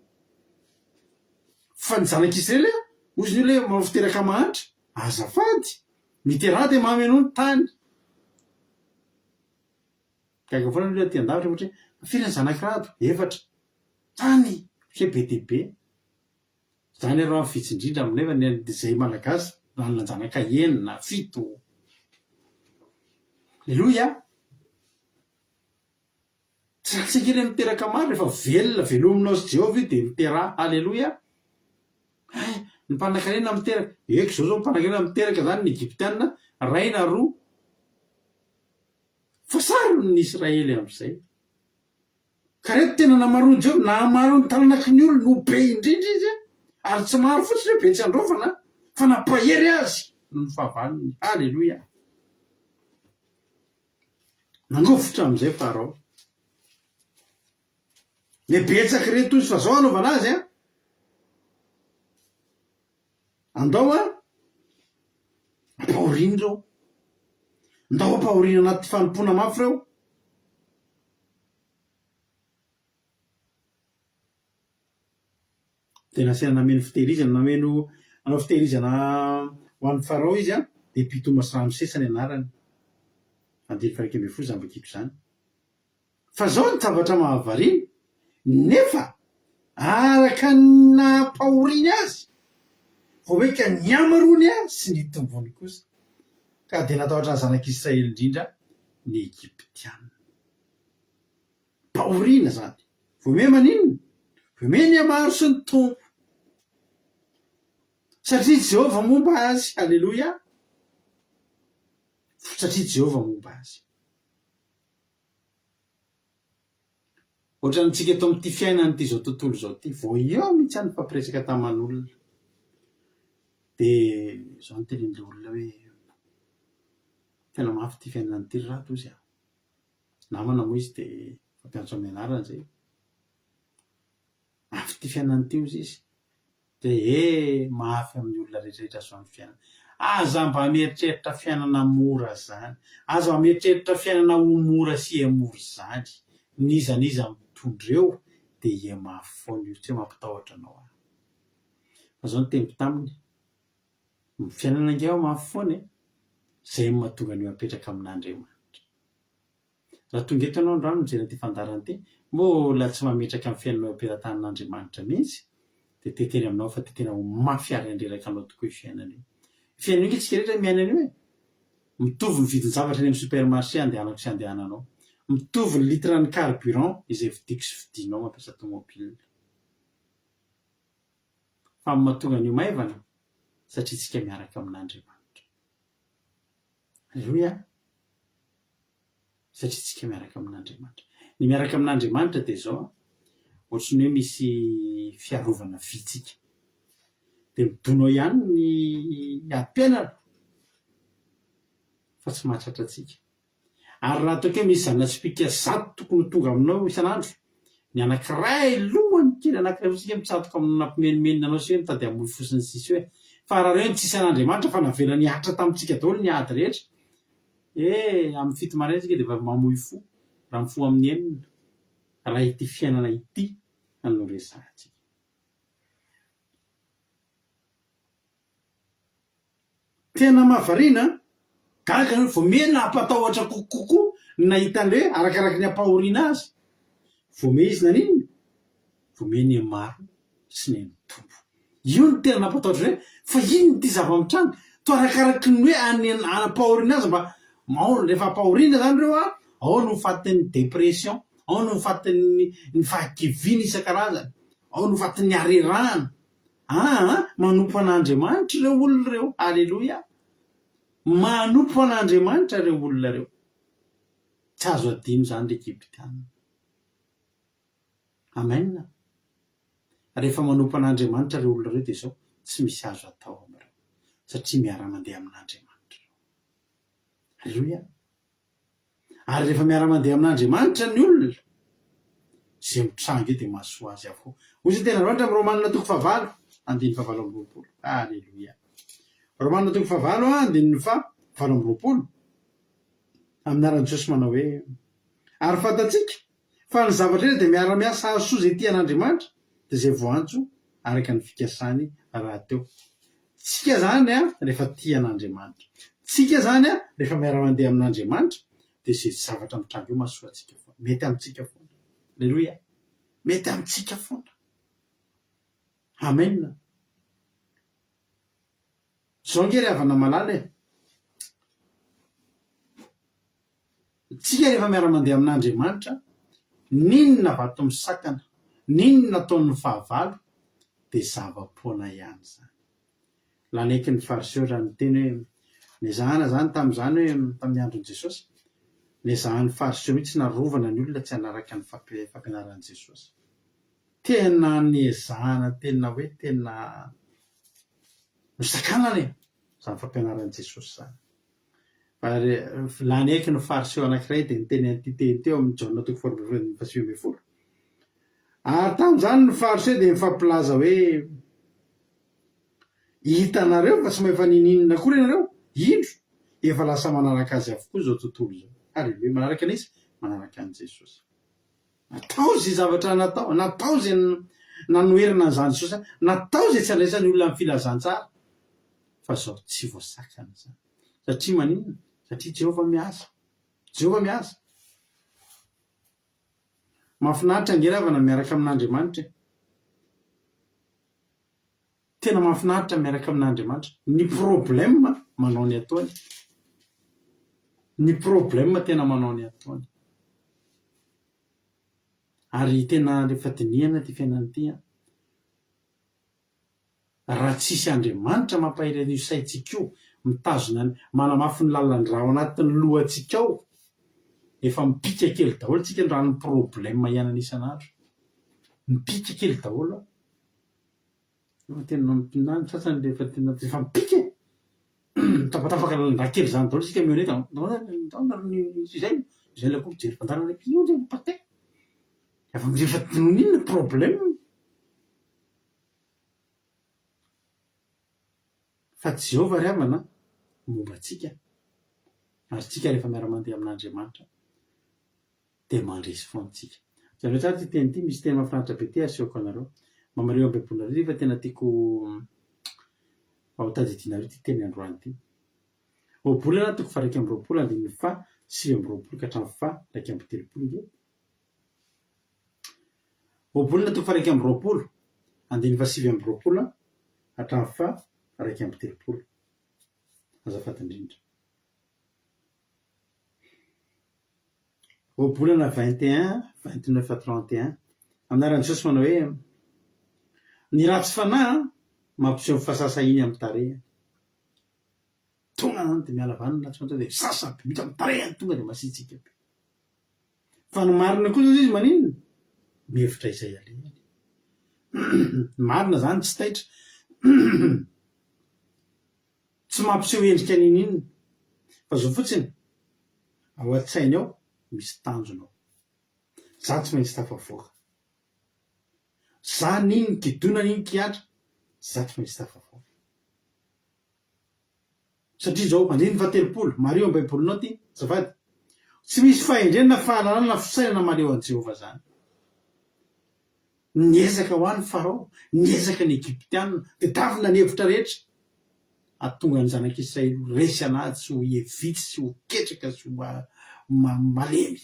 Fa ny zanak'Israely, hozy ny olona hoe manao fiteraka mahantra, azafady, miteraha dia mamenoa ny tany. Gaga foana ny olona aty an-davitra ohatra hoe, firy ny zanak'i Rado? Efatra. Tany! Ohatry hoe be dia be. Izany aloha ny vitsy indrindra aminay fa ny an'izay Malagasy manan-janaka enina, fito. Aleloia! Tsy ratsy ange ilay miteraka maro rehefa velona, velominao sy Jehovah io dia miteraha. Aleloia! Hay, ny mpanankarena miteraka. Eko izao izao ny mpanankarena miteraka izany ny Egyptiana, iray na roa. Fa sarony ny Israely amin'izay. Ka reto tena namaroan'i Jehovah, nahamaro ny taranaky ny olony ho be indrindra izy, ary tsy maro fotsiny hoe be tsy andraofana, fa nampahery azy noho ny fahavalony. Aleloia! Nangovitra amin'izay Farao. Mibetsaka ireto izy fa zao anaovana azy an! Andao an! Ampahoriana ireo. Ndao ampahoriana anaty fanompoana mafy ireo. Dia nasaina nameno fitehirizana, nameno nanao fitehirizana ho an'i Farao izy an, dia Pitoma sy Ramsesa ny anarany. Andininy faha-11 izany vakiko izany. Fa izao ny zavatra mahavariana, nefa araka ny naha-pahoriany azy, vao mainka nihamaroany sy nitombony kosa, ka dia natahotra ny zanak'Israely indrindra ny Egyptiana. Pahoriana izany. Vao miha maninona? Vao miha nihamaro sy nitombo. Satria Jehovah momba azy. Aleloia! Satria Jehovah momba azy. Ohatrantsika eto amin'ity fiainan'ity izao tontolo izao ity, vao eo mihitsy aho nifampiresaka taman'olona. Dia izao no tenenin'ilay olona hoe, tena mafy ity fiainana ity ry rado hozy aho. Namana moa izy dia mifampiantso amin'ny anarana izay. Mafy ity fiainana ity hozy izy. Dia he mafy amin'ny olona rehetra rehetra zao ny fiainana. Aza mba mieritreritra fiainana mora zany. Aza mba mieritreritra fiainana ho mora sy hemora zany. N'iza n'iza mitondra eo dia hihamafy foana io. Tsy hoe mampitahotra anao aho. Fa zao ny teniko taminy, ny fiainana ange ao mafy foana e. Zay no mahatonga an'io apetraka amin'Andriamanitra. Raha tonga eto ianao androany mijery an'ity fandaharana ity, mbola tsy mametraka ny fiainanao eo am-pelatanan'Andriamanitra mihitsy, dia te hiteny aminao fa dia tena ho mafy ary handreraka anao tokoa io fiainana io. Io fiainana io ange tsika rehetra miaina an'io e! Mitovy ny vidin-javatra eny amin'ny supermarché andehanako sy andehananao. Mitovy ny litre ny carburant izay vidiko sy vidinao mampiasa tomobile. Fa ny mahatonga an'io maivana, satria tsika miaraka amin'Andriamanitra. Aleloia! Satria tsika miaraka amin'Andriamanitra. Ny miaraka amin'Andriamanitra dia izao an, ohatry ny hoe misy fiarovana vy tsika. Dia midona eo ihany ny adim-piainana fa tsy mahatratra antsika. Ary raha ataoko hoe misy zana-tsipìka zato tokony ho tonga aminao isan'andro, ny anankiray lohany kely anankiray fotsiny ange mitsatoka aminao nampimenomenona anao sy hoe mitady hamoy fo sy ny sisa hoe. Fa raha ireo no tsisy an'Andriamanitra fa navelany hihatra tamintsika daholo ny ady rehetra. Eh, amin'ny fito maraina isika dia efa mamoy fo, raha mifoha amin'ny enina, raha ity fiainana ity no resahantsika. Tena mahavariana an! Gaga aho, vao miha nampatahotra kokoa ny nahita an'ilay hoe arakaraky ny ampahoriana azy. Vao miha izy naninona? Vao miha nihamaro sy nihanitombo. Io no tena nampatahotra hoe fa inona ity zava-mitranga? Toa arakaraky ny hoe any ampahoriana azy mba ao rehefa ampahoriana izany ireo an, ao no fatin'ny dépression, ao no fatin'ny ny fahakiviana isan-karazany, ao no fatin'ny harerahana. Aa manompo an'Andriamanitra ireo olona ireo. Aleloia! Manompo an'Andriamanitra ireo olona ireo. Tsy azo adino izany ry Egyptiana. Amen. Rehefa manompo an'Andriamanitra ireo olona ireo dia izao, tsy misy azo atao amin'ireo. Satria miara-mandeha amin'Andriamanitra ireo. Aleloia! Ary rehefa miara-mandeha amin'Andriamanitra ny olona, izay mitranga eo dia mahasoa azy avokoa. Hoy izay tenin'Andriamanitra amin'ny Romana toko fahavalo, andininy fahavalo amby 20. Aleloia. Romana toko fahavalo, andininy fahavalo amby 20. Amin'ny anaran'i Jesosy manao hoe, Ary fantatsika fa ny zavatra rehetra dia miara-miasa hahasoa izay tia an'Andriamanitra, dia izay voantso araka ny fikasany rahateo. Tsika izany rehefa tia an'Andriamanitra. Tsika izany rehefa miara-mandeha amin'Andriamanitra dia izay zavatra mitranga eo mahasoa antsika foana. Mety amintsika foana. Aleloia. Mety amintsika foana. Amen. Izao ange ry havana malala e. Tsika rehefa miara-mandeha amin'Andriamanitra, n'inona vato misakana, n'inona ataon'ny fahavalo, dia zava-poana ihany izany. Nanaiky ny Fariseo raha niteny hoe, nezahana izany tamin'izany hoe, tamin'ny andron'i Jesosy, nezahan'ny Fariseo mihitsy narovana ny olona tsy hanaraka ny fampianaran'i Jesosy. Tena nezahana, tena hoe tena nosakanana e, izany fampianaran'i Jesosy izany. Ary nanaiky ny Fariseo anankiray dia niteny an'ity teny ity ao amin'ny Jaona toko faharoa ambin'ny folo andininy fahasivy ambin'ny folo. Ary tamin'izany ny Fariseo dia nifampilaza hoe, Hitanareo fa tsy mahefa ninininona akory ianareo, indro, efa lasa manaraka azy avokoa izao tontolo izao. Haleloia! Manaraka an'iza? Manaraka an'i Jesosy. Natao izay zavatra natao, natao izay nanoherana an'izany Jesosy izany, natao izay tsy handraisan'ny olona ny filazantsara, fa izao tsy voasakana izany. Satria maninona? Satria Jehovah miasa. Jehovah miasa. Mahafinaritra ange ravana miaraka amin'Andriamanitra e. Tena mahafinaritra miaraka amin'Andriamanitra. Ny problème manao ny ataony. Ny problème tena manao ny ataony. Ary tena rehefa dinihana ity fiainana ity an, raha tsisy Andriamanitra mampahery an'io saintsika io, mitazona ny, manamafy ny lalan-drà ao anatin'ny lohantsika ao, efa mipika kely daholo tsika raha ny problème iainana isan'andro. Mipika kely daholo an. Efa tena na ny sasany rehefa tena efa mipika e! Mitapatapaka lalan-drà kely izany daholo isika mihaona eto, izay, izay ilay koa mijery fandaharana hoe io ndray pate. Efa efa inona ny problème? Fa Jehovah ry havana momba antsika, ary tsika rehefa miara-mandeha amin'Andriamanitra dia mandresy foana tsika. Jereo tsara ity teny ity, misy teny mahafinaritra be ity asehoko anareo. Mamariho amin'ny baibolinareo ity fa tena tiako ho tadidinareo ity teny androany ity. Ohabolana toko faha 21 andininy faha 29 ka hatramin'ny faha 31 nge. Ohabolana toko faha 21 andininy faha 29 hatramin'ny faha 31. Azafady indrindra. Ohabolana 21, 29 à 31. Amin'ny anaran'i Jesosy manao hoe, Ny ratsy fanahy mampiseho ny fahasahisahiany amin'ny tarehiny. Tonga zany dia miala vanona tsy fantatro dia sasa be mihitsy amin'ny tarehiny tonga dia masiatsiaka be. Fa ny marina kosa izy maninona? Mihevitra izay alehany. Ny marina zany tsy taitra. Tsy mampiseho endrika n'inon'inona fa zao fotsiny, ao an-tsainy ao misy tanjona ao. Za tsy maintsy tafavoaka. Za n'inona kidona n'inona kihatra, za tsy maintsy tafavoaka. Satria izao, andininy fahatelopolo, mariho amin'ny Baibolinao ity, azafady, Tsy misy fahendrena na fahalalana na fisainana maneho an'i Jehovah izany. Niezaka ho any Farao, niezaka ny Egyptiana, tadiavina ny hevitra rehetra hahatonga ny zanak'Israely ho resy an'ady sy ho vitsy sy ho ketraka sy ho malemy.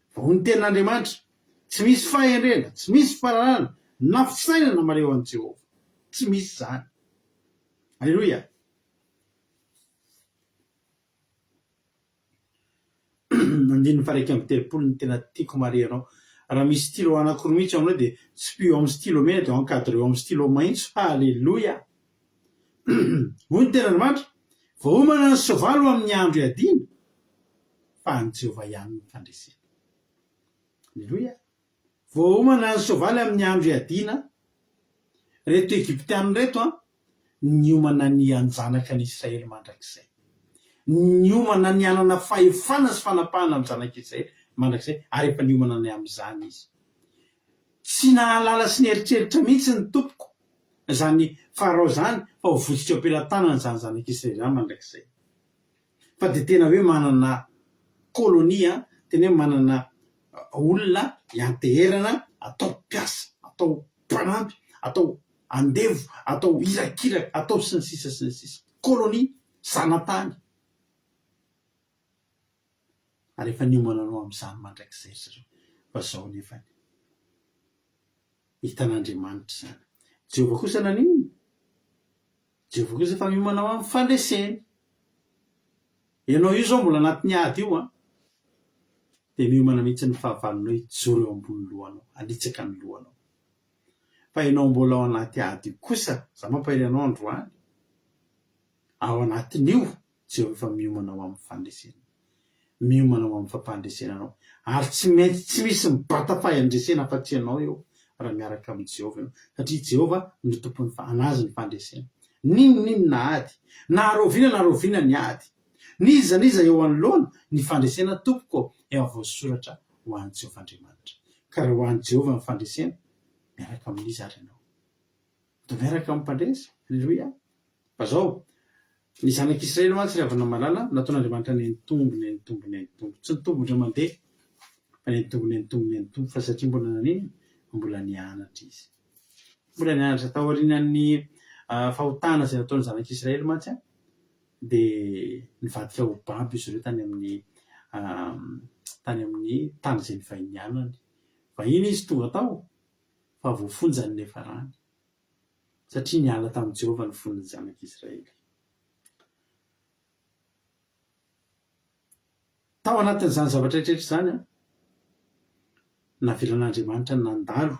Fa hoy ny tenin'Andriamanitra, Tsy misy fahendrena, tsy misy fahalalana, na fisainana maneho an'i Jehovah. Tsy misy izany. Aleloia! Andininy faha-31 no tena tiako marihanao. Raha misy stylo anankiroa mihitsy ao aminao dia tsipiho amin'ny stylo mena dia encadreo amin'ny stylo maitso. Haleloia! Hoy ny tenin'Andriamanitra, Voaomana ny soavaly ho amin'ny andro iadiana, fa an'i Jehovah ihany ny fandresena. Aleloia! Voaomana ny soavaly amin'ny andro iadiana. Ireto Egyptiana ireto an, niomana ny hanjanaka ny Israely mandrakizay. Niomana ny hanana fahefana sy fanapahana amin'ny zanak'Israely mandrakizay ary efa niomana ny amin'izany izy. Tsy nahalala sy nieritreritra mihitsy ny tompoko izany Farao izany fa ho votsotra eo am-pelatanany izany zanak'Israely izany mandrakizay. Fa dia tena hoe manana colonie, tena hoe manana olona ianteherana atao mpiasa, atao mpanampy, atao andevo, atao irakiraka, atao sy ny sisa sy ny sisa. Colonie, zanatany. Ary efa niomana anao amin'izany mandrakizay ry zareo. Fa izao nefany. Hitan'Andriamanitra izany. Jehovah kosa naninona? Jehovah kosa efa miomana ho amin'ny fandreseny. Ianao io izao mbola anatin'ny ady io an! Dia miomana mihitsy ny fahavalonao hijoro eo ambony lohanao, hanitsaka ny lohanao. Fa ianao mbola ao anaty ady io kosa, za mampahery anao androany, ao anatin'io Jehovah efa miomana ho amin'ny fandresena. Miomana ho amin'ny fampandresena anao. Ary tsy maintsy, tsy misy mibata fahendresena afa-tsy ianao eo raha miaraka amin'i Jehovah ianao. Satria Jehovah no tompon'ny fa, an'azy ny fandresena. N'inon'inona ady, na rahoviana na rahoviana ny ady, n'iza n'iza eo anoloana, ny fandresena tompoko efa voasoratra ho an'i Jehovah Andriamanitra. Ka raha ho an'i Jehovah ny fandresena, miaraka amin'iza ary ianao? Dia miaraka amin'ny mpandresy. Aleloia. Fa zao, ny zanak'Israely mantsy ry havana malala, nataon'Andriamanitra nenitombo, nenitombo, nenitombo. Tsy nitombo indray mandeha, fa nenitombo, nenitombo, nenitombo, fa satria mbola naninona? Mbola nianatra izy. Mbola nianatra. Taorian'ny fahotana izay nataon'ny zanak'Israely mantsy, dia nivadika ho babo izy ireo tany amin'ny tany amin'ny tany izay nivahinianany. Vahiny izy tonga tao, fa voafonja ny niafarany, satria niala tamin'i Jehovah ny fon'ny zanak'Israely. Tao anatin'izany zavatra rehetra izany, navelan'Andriamanitra nandalo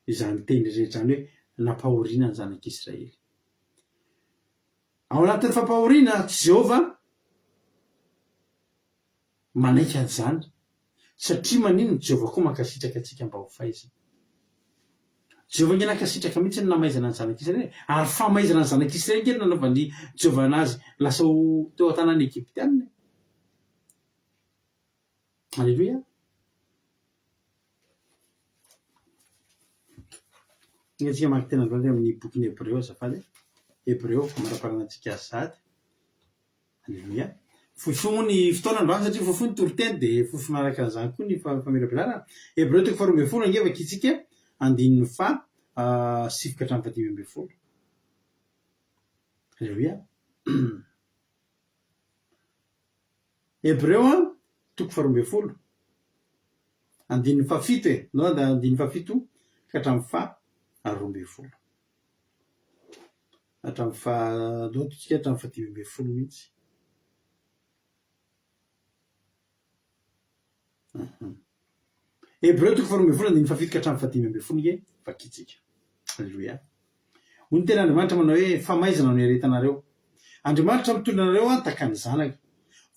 izany teny rehetra izany hoe nampahoriana ny zanak'Israely. Ao anatin'ny fampahoriana, Jehovah Manaiky an'izany, satria maninona? Jehovah koa mankasitraka antsika mba ho faizina. Jehovah ange nankasitraka mihitsy ny namaizana ny zanak'Israely e! Ary famaizana ny zanak'Israely ange no nanaovan'i Jehovah an'azy lasa ho teo an-tanàn'ny Egyptiana e! Aleloia! Ange tsika maka teny androany amin'ny bokin'ny Hebreo azafady e! Hebreo, amaraparana antsika azy sahady. Aleloia. Fohifohy moa ny fotoana androany satria fohifohy ny toriteny dia fohifohy manaraka an'izany koa ny famelabelana. Hebreo toko faharoa ambin'ny folo ange vakintsika andininy faha sivy ka hatramin'ny fahadimy ambin'ny folo. Aleloia. Hebreo toko faharoa ambin'ny folo andininy fahafito e, no andininy fahafito ka hatramin'ny faha 12. Hatramin'ny faha, aleo ataontsika hatramin'ny fahadimy ambin'ny folo mihitsy. Hebreo toko faharoa ambin'ny folo andininy fahafito ka hatramin'ny fahadimy ambin'ny folo nge vakintsika. Aleloia. Hoy ny tenin'Andriamanitra manao hoe famaizana no iaretanareo. Andriamanitra mitondra anareo an tahaka ny zanaka.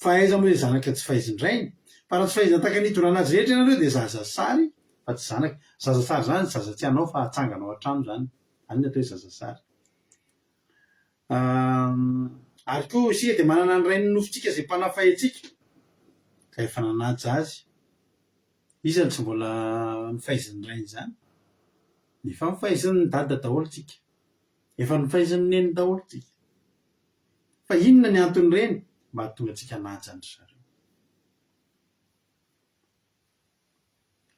Fa aiza moa ilay zanaka tsy faizin-drainy? Fa raha tsy faizina tahaka ny itondrana azy rehetra ianareo dia zaza sary fa tsy zanaka. Zaza sary izany zaza tsy anao fa atsangana ao an-trano izany. Izany ny atao hoe zaza sary. Ary koa isika dia manana ny Rain'ny nofontsika izay mpanafay antsika, ka efa nanaja azy. Iza no tsy mbola nofaizin'ny rainy izany? Efa nofaizin'ny dada daholo tsika. Efa nofaizin'ny neny daholo tsika. Fa inona ny anton'ireny? Mba hahatonga antsika hanaja an-dry zareo.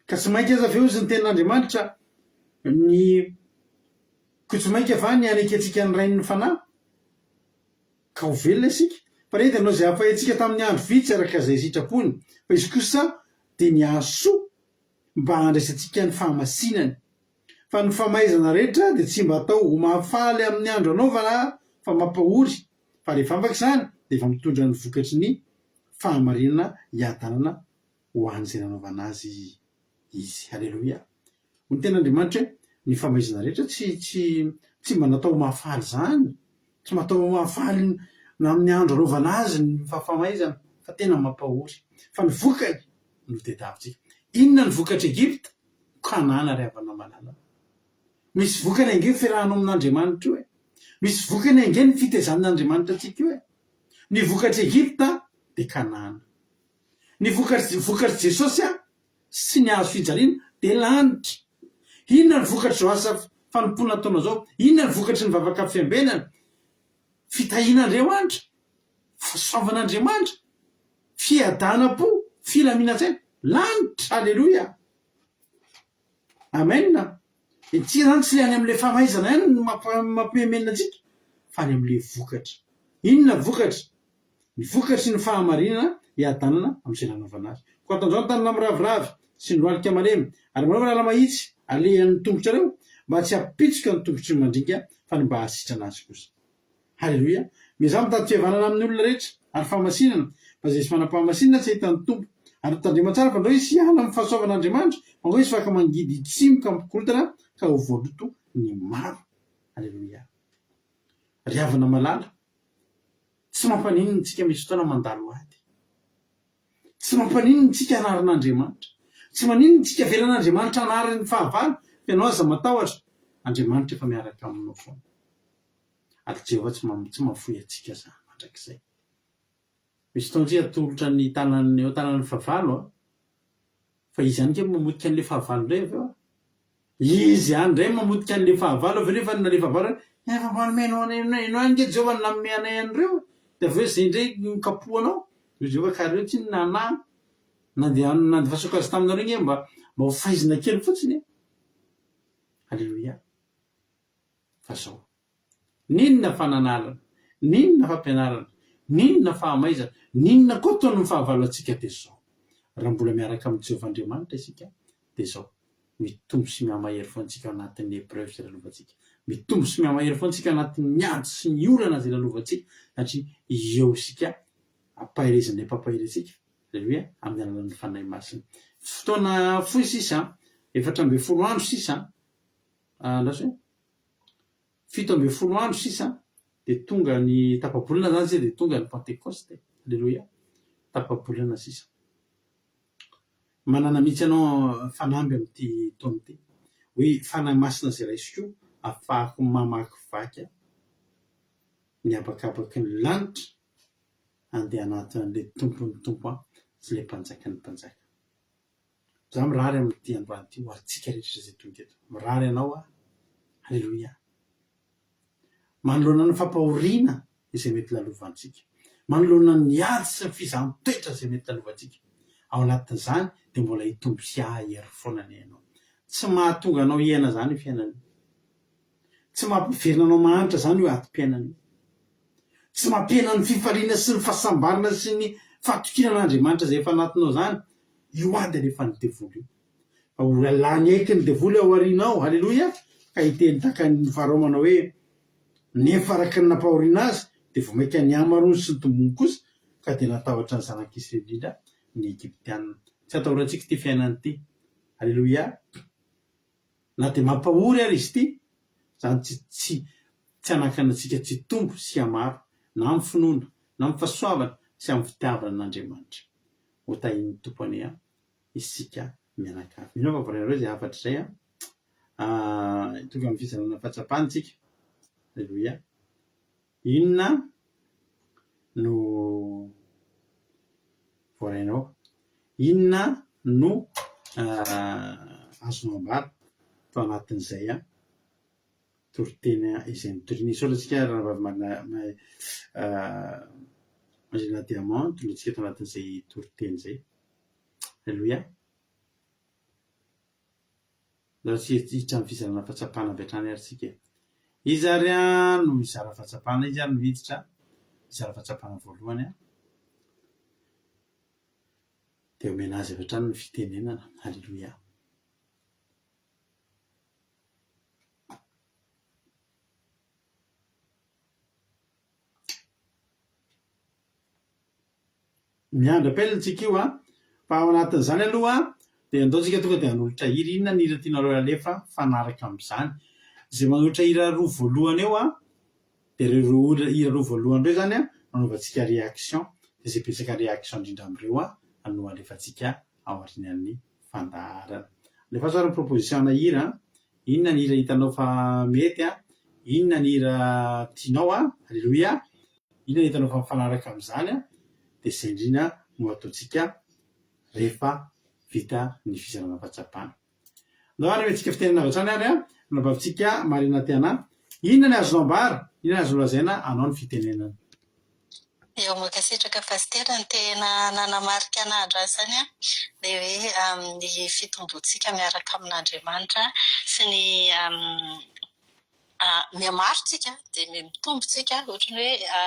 Ka tsy mainka aza ve hozy ny tenin'Andriamanitra ny koa tsy mainka va ny hanekentsika ny Rain'ny Fanahy ka ho velona isika? Fa re dia nanao izay hahafahentsika tamin'ny andro vitsy araka izay sitrapony, fa Izy kosa dia ny hahasoa mba handraisantsika ny fahamasinany. Fa ny famaizana rehetra dia tsy mba atao ho mahafaly amin'ny andro anaovana fa mampahory, fa rehefa afaka izany dia efa mitondra ny vokatry ny fahamarinana hiadanana ho an'izay nanaovana azy izy. Haleloia! Hoy ny tenin'Andriamanitra hoe, ny famaizana rehetra tsy tsy tsy mba natao ho mahafaly izany, tsy mba atao ho mahafaly na amin'ny andro anaovana azy ny fahafamaizana fa tena mampahory. Fa ny vokany no tediavintsika. Inona ny vokatr'i Egypta? Kanana ry havana malala. Misy vokany ange io fiarahanao amin'Andriamanitra io e. Misy vokany ange ny fitezan'Andriamanitra antsika io e. Ny vokatr'i Egypta dia Kanana. Ny vokatr'i vokatr'i Jesosy sy ny hazo fijaliana dia lanitra. Inona ny vokatr'izao asa fanompoana ataonao izao? Inona ny vokatry ny vavaka fiambenana? Fitahian'Andriamanitra, fahasoavan'Andriamanitra, fiadanam-po, filaminan-tsaina, lanitra, aleloia! Amen! Ity izany tsy ilay any amin'ilay famaizana ihany no mampimenomenona antsika fa any amin'ilay vokatra. Inona ny vokatra? Ny vokatry ny fahamarinana hiadanana amin'izay nanaovana azy. Koa atanjaho ny tanana miraviravy sy ny lohalika malemy, ary manaova lala-mahitsy alehan'ny tongotrareo, mba tsy hampitsoka ny tongotry ny mandringa fa ny mba hahasitrana azy kosa. Haleloia! Miezaha mitady fihavanana amin'ny olona rehetra, ary fahamasinana, fa izay tsy manam-pahamasinana tsy hahita ny Tompo. Ary tandremo tsara fandrao hisy hiala amin'ny fahasoavan'Andriamanitra, fa angao hisy faka mangidy hitsimoka hampikorontana ka ho voaloto ny maro. Haleloia! Ry havana malala, tsy mampaninona antsika misy fotoana mandalo ady. Tsy mampaninona antsika anarin'Andriamanitra. Tsy maninona antsika avelan'Andriamanitra hanary ny fahavalo, fa ianao aza matahotra, Andriamanitra efa miaraka aminao foana. Ary Jehovah tsy tsy mahafoy antsika izany mandrakizay. Misy fotoana isika atolotra ny tanan'ny eo an-tanan'ny fahavalo an, fa izy ihany ange mamotika an'ilay fahavalo indray avy eo an. Izy ihany indray mamotika an'ilay fahavalo avy eo nefa ny nalefa fahavalo hoe efa mba nomenao anay ianao ihany ange Jehovah no nanome anay an'ireo e. Dia avy eo izay indray no kapohanao. Hoy Jehovah ka ireo tsinona anah nandeha nandefasako azy taminareo ange mba mba ho faizina kely fotsiny e. Aleloia. Fa zao. N'inona fananarana, n'inona fampianarana, n'inona fahamaizana, n'inona koa ataon'ny fahavalo antsika dia zao. Raha mbola miaraka amin'i Jehovah Andriamanitra isika dia zao, mitombo sy mihamahery foana isika ao anatin'ny épreuve izay lalovantsika. Mitombo sy mihamahery foana isika ao anatin'ny ady sy ny olana izay lalovantsika satria eo isika ampaherezin'ilay mpampahery antsika, Aleloia, amin'ny alalan'ny Fanahy Masina. Fotoana fohy sisa, 14 andro sisa, andraso e, 17 andro sisa dia tonga ny tapa-bolana izany isika dia tonga ny Pantekosta e! Aleloia! Tapa-bolana sisa. Manana mihitsy ianao fanamby amin'ity taona ity, hoe Fanahy Masina izay raisiko ahafahako mamakivaky ny habakabaky ny lanitra handeha hanatona an'ilay Tompon'ny Tompo aho sy ilay Mpanjakan'ny Mpanjaka. Za mirary amin'ity androany ity ho antsika rehetra izay tonga eto. Mirary anao aho. Aleloia. Manoloana ny fampahoriana izay mety lalovantsika, manoloana ny ady sy ny fizahan-toetra izay mety lalovantsika, ao anatin'izany dia mbola hitombo sy hahery foana anie ianao. Tsy mahatonga anao hiaina izany io fiainana io. Tsy mampiverina anao mahantra izany io adim-piainana io. Tsy mampihena ny fifaliana sy ny fahasambarana sy ny fahatokiana an'Andriamanitra izay efa anatinao izany io ady alefan'ny devoly io. Fa ho lany aiky ny devoly ao aoriana ao, haleloia, ka hiteny tahaka an'i Farao manao hoe, Nefa araka ny nampahoriana azy, dia vao mainka nihamaroany sy nitombony kosa, ka dia natahotra ny zanak'Israely indrindra ny Egyptiana. Tsy atahorantsika ity fiainana ity. Haleloia. Na dia mampahory ary izy ity, izany tsy tsy tsy hanakana antsika tsy hitombo sy hihamaro na amin'ny finoana, na amin'ny fahasoavana sy amin'ny fitiavana an'Andriamanitra. Ho tahian'ny Tompo anie isika mianakavy. Mino aho fa voarainareo izay hafatra izay an. Tonga amin'ny fizarana fahatsapana isika. Aleloia. Inona no voarainao? Inona no azonao ambara tao anatin'izay? toriteny izay notoriny. Misaotra antsika Ranabavy Marina Marina Diamant nitondra antsika tao anatin'izay toriteny izay. Aleloia. Ndao tsy hiditra amin'ny fizarana fahatsapana avy hatrany ary isika e. Iza ary no mizara fahatsapana? Iza ary no hiditra hizara fahatsapana voalohany? Dia omena azy avy hatrany ny fitenenana. Aleloia. Miandry appel tsika io an! Fa ao anatin'izany aloha dia andao tsika tonga dia hanolotra hira. Inona ny hira tianareo alefa mifanaraka amin'izany? Izay manolotra hira roa voalohany eo an, dia ireo roa hira roa voalohany ireo izany an, anaovantsika réaction. Dia izay betsaka réaction indrindra amin'ireo an no alefantsika ao aorianan'ny fandaharana. Alefaso ary ny proposition-na hira an! Inona ny hira hitanao fa mety an? Inona ny hira tianao an? Aleloia! Inona ny hitanao fa mifanaraka amin'izany an? Dia izay indrindra no ataontsika rehefa vita ny fizarana fahatsapana. Andao ary hametrika fitenenana avy hatrany ary an, anabavintsika Marina Tiana. Inona ny azonao ambara? Inona ny azonao lazaina anao ny fitenenana? Eo mankasitraka Pasitera, ny tena nanamarika anah androany izany an, dia hoe ny fitomboantsika miaraka amin'Andriamanitra sy ny mihamaro tsika dia miha-mitombo tsika, ohatran'ny hoe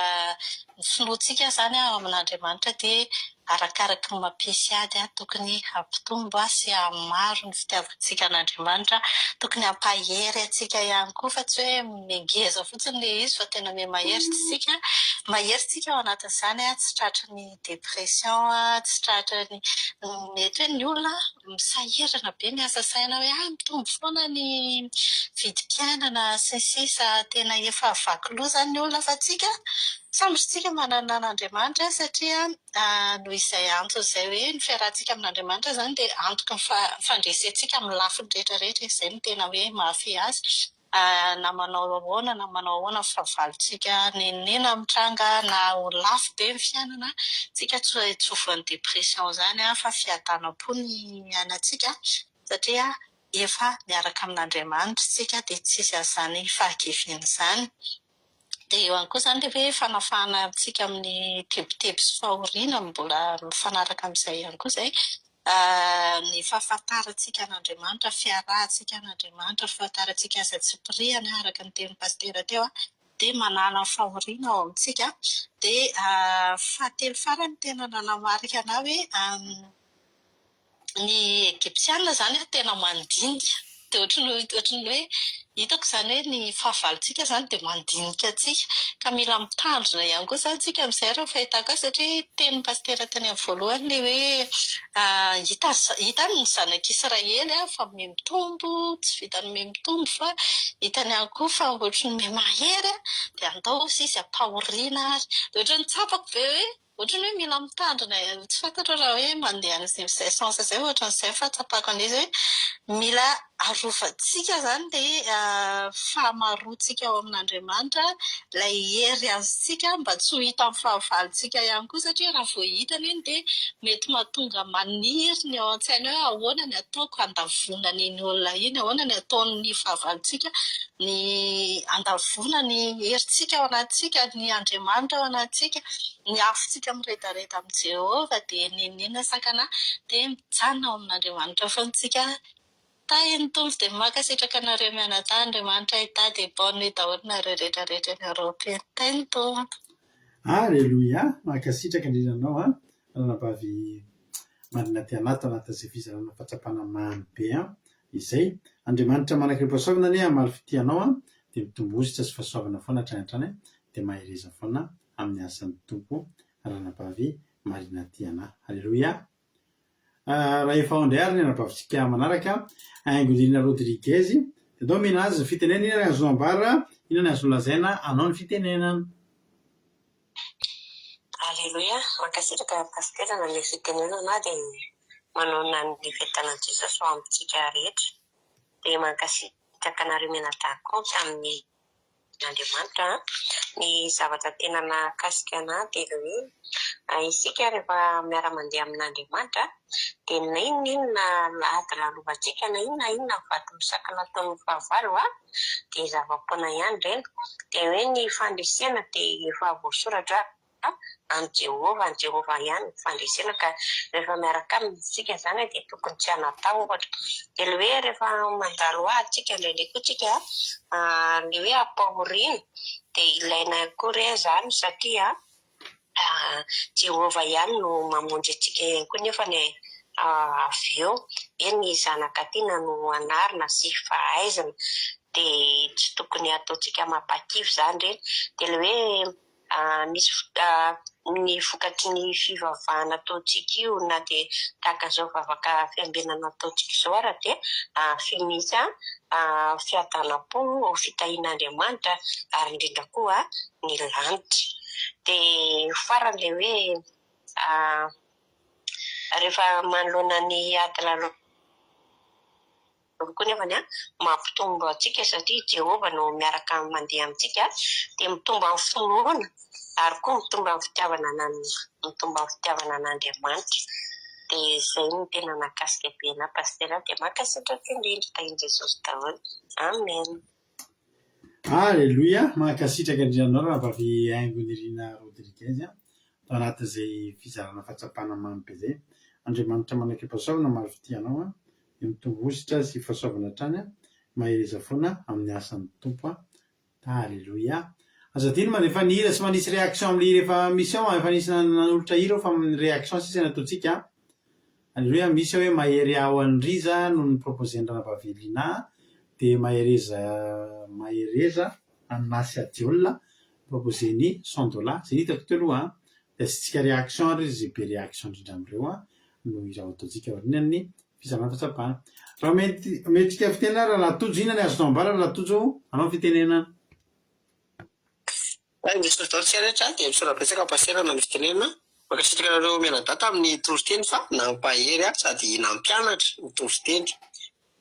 ny finoantsika izany ao amin'Andriamanitra dia arakaraky ny mampisy ady tokony hampitombo sy hahamaro ny fitiavantsika an'Andriamanitra, tokony hampahery antsika ihany koa fa tsy hoe mihangeza fotsiny ilay izy fa tena miha-mahery tsika, mahery tsika ao anatin'izany tsy tratry ny dépression, tsy tratry ny, mety hoe ny olona misahirana be miasa saina hoe ah mitombo foana ny vidim-piainana sy ny sisa, tena efa vaky loha izany ny olona fa tsika sambatra isika manana an'Andriamanitra satria noho izay antony izay hoe ny fiarahantsika amin'Andriamanitra izany dia antoky ny fandresentsika amin'ny lafiny rehetra rehetra, izay no tena hoe mahafehy azy na manao ahoana na manao ahoana ny fahavalontsika, n'inon'inona mitranga na ho lafo be ny fiainana, tsika tsy ho voan'ny dépression izany fa fiadanam-po ny iainantsika satria efa miaraka amin'Andriamanitra isika dia tsisy an'izany fahakiviana izany. Dia eo ihany koa izany ilay hoe fanafahana antsika amin'ny tebiteby sy fahoriana, mbola mifanaraka amin'izay ihany koa izay. Ny fahafantarantsika an'Andriamanitra, fiarahantsika an'Andriamanitra, fahafantarantsika azy antsipiriany araka ny tenin'i Pasitera teo dia manala ny fahoriana ao amintsika. Dia fahatelo farany tena nanamarika anà hoe Ny Egyptiana izany tena mandinika. Dia ohatran'ny ohatran'ny hoe hitako izany hoe ny fahavalontsika izany dia mandinika antsika. Ka mila mitandrina ihany koa izany isika amin'izay raha ny fahitako azy satria tenin'ny pasitera tany amin'ny voalohany ilay hoe hita hitany ny zanak'Israely fa miha-mitombo, tsy vitan'ny miha-mitombo fa hitany ihany koa fa ohatran'ny miha-mahery dia andao hozy izy ampahoriana ary. Dia ohatran'ny tsapako be hoe Ohatran'ny hoe mila mitandrina e, tsy fantatro raha hoe mandeha amin'izay sens izay ohatran'izay ny fahatsapako an'izy hoe mila arovantsika izany ilay fahamaroantsika ao amin'Andriamanitra, ilay hery azontsika mba tsy ho hitan'ny fahavalontsika ihany koa satria raha vao hitany iny dia mety mahatonga maniry ny ao an-tsainy hoe ahoana ny ataoko handavoana an'iny olona iny, ahoana ny ataon'ny fahavalontsika ny handavoana ny herintsika ao anatintsika, ny Andriamanitra ao anatintsika. Ny afontsika miredareda amin'i Jehovah dia n'inon'inona sakana dia mijanona ao amin'Andriamanitra foana isika. Tahin'ny Tompo dia mankasitraka anareo mianadahy Andriamanitra hitahy dia bonne nuit daholo nareo rehetra rehetra any Europe any. Tahin'ny Tompo. Aleloia! Mankasitraka indrindra anao an, ranabavy Marina Tiana ato anatin'izay fizarana fahatsapana mamy be an, izay. Andriamanitra manan-kerim-pahasoavana anie hamaly fitia anao an, dia mitombo hosotra sy fahasoavana foana hatrany hatrany an, dia mahereza foana amin'ny asan'ny Tompo ranabavy Marina Tiana. Aleloia! Raha efa ao indray ary ny anabavintsika manaraka, Haingonirina Rodriguez, dia andao omena azy ny fitenenana, inona ny azonao ambara, inona ny azonao lazaina anao ny fitenenana. Aleloia, mankasitraka Pasitera nanome fitenenana dia manonona ny fiadanan'i Jesosy ho amintsika rehetra dia mankasitraka anareo mianadahy koa tamin'ny Andriamanitra an! Ny zavatra tena nahakasika anah dia ilay hoe. Isika rehefa miara-mandeha amin'Andriamanitra dia na inona inona ady lalovantsika na inona inona vato misakana ataon'ny fahavalo dia zava-poana ihany ireny. Dia hoe ny fandresena dia efa voasoratra an'i Jehovah, an'i Jehovah ihany ny fandresena ka rehefa miaraka aminy isika izany dia tokony tsy hanatahotra. Dia ilay hoe rehefa mandalo ady isika indraindray koa isika ilay hoe ampahoriana dia ilaina koa re izany satria Jehovah ihany no mamonjy antsika ihany koa nefa avy eo hoe ny zanaka tiana no anarina sy fahaizana dia tsy tokony hataontsika mampakivy izany ireny. Dia ilay hoe misy ny vokatry ny fivavahana ataontsika io na dia tahaka izao vavaka fiambenana ataontsika izao ara dia misy fiadanam-po, fitahian'Andriamanitra ary indrindra koa ny lanitra. Dia farany ilay hoe rehefa manoloana ny ady lalao koa nefa mampitombo antsika satria Jehovah no miaraka mandeha amintsika dia mitombo amin'ny finoana ary koa mitombo amin'ny fitiavana mitombo amin'ny fitiavana an'Andriamanitra. Dia izay no tena nahakasika be anà Pasitera dia mankasitraka indrindra tahin'i Jesosy daholo. Amen. Aleloia! Mankasitraka indrindra anao Rahavavy Haingo Nirina Rodriguez a! Tao anatin'izay fizarana fahatsapana mamy be izay. Andriamanitra manakeo-pahasoavana maro fitia anao a! Dia mitombo hosotra sy fahasoavana hatrany a! Mahereza foana amin'ny asan'ny Tompo a! Aleloia! Aza adino mandefa ny hira sy manisy réaction amin'ilay hira efa misy ao a! Efa nisy nanolotra hira ao fa ny réaction sisa no ataontsika a! Aleloia! Misy ao hoe mahery aho an'i Riza no ni-proposer-n'i Ranabavy Lina dia mahereza mahereza an'i Nasy Adiola proposer-n'i Cent Dollars izay no hitako teo aloha a! Dia asiantsika réaction ary izay be réaction indrindra amin'ireo a no hira ho ataontsika aorianan'ny Fizarana fahatsapana. Raha mety omentsika fitenenana Rahalahy Tojo, inona ny azonao ambara Rahalahy Tojo? Anao ny fitenenana. Hay misaotra daholo tsika rehetra dia misaotra betsaka Pasitera nanome fitenenana. Mankasitraka anareo mianadahy tamin'ny toriteny fa nampahery ahy sady nampianatra ny toriteny.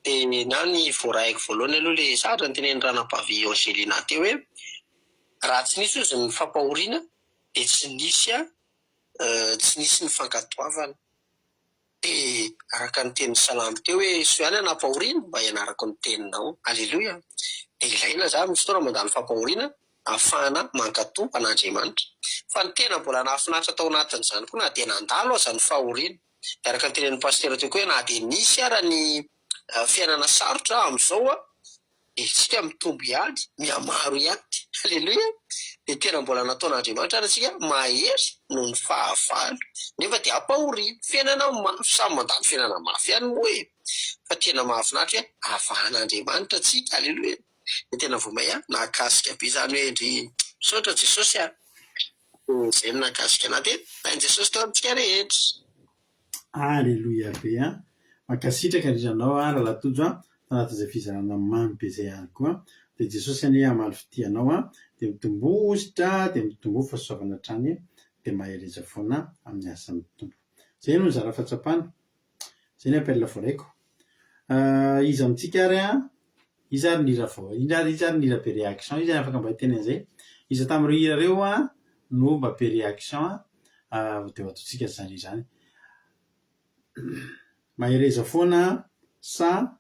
Dia na ny voarahiko voalohany aloha le zavatra notenenin'i Ranabavy Angelina teo hoe raha tsy nisy ozy ny fampahoriana dia tsy nisy tsy nisy ny fankatoavana. Dia araka ny tenin'ny Salamo teo hoe, Soa ihany aho nampahoriana mba hianarako ny teninao. Aleloia! Dia ilaina izany misy fotoana mandalo fampahoriana ahafahana mankatò an'Andriamanitra. Fa ny tena mbola nahafinaritra tao anatin'izany koa na dia nandalo aza ny fahoriana, dia araka ny tenenin'ny Pasitera teo koa hoe na dia nisy ara ny fiainana sarotra amin'izao dia isika mitombo ihany, mihamaro ihany. Aleloia! Dia tena mbola nataon'Andriamanitra ary isika mahery noho ny fahavalo, nefa dia ampahoriana. Fiainana mafy, samy mandalo fiainana mafy ihany moa e! Fa tena mahafinaritra hoe avahan'Andriamanitra antsika. Aleloia! Dia tena vao may nahakasika be izany hoe ndry misaotra Jesosy a! Dia izay no nahakasika anah. Dia tahin'i Jesosy teo amintsika rehetra. Aleloia be an! Mankasitraka indrindra anao an Rahalahy Tojo an, tanatin'izay fizarana mamy be izay ihany koa. Dia Jesosy anie hamaly fitia anao an, dia mitomboa hosotra, dia mitomboa fahasoavana hatrany, dia mahereza foana amin'ny asan'ny Tompo. Izay no nizara fahatsapana. Izay ny appel voaraiko. Iza amintsika ary an, iza ary ny hira vao, iza ary iza ary ny hira be réaction, iza ny afaka mba hiteny an'izay? Iza tamin'ireo hira ireo an no mba be réaction an, dia ho ataontsika izany hira izany. Mahereza foana sa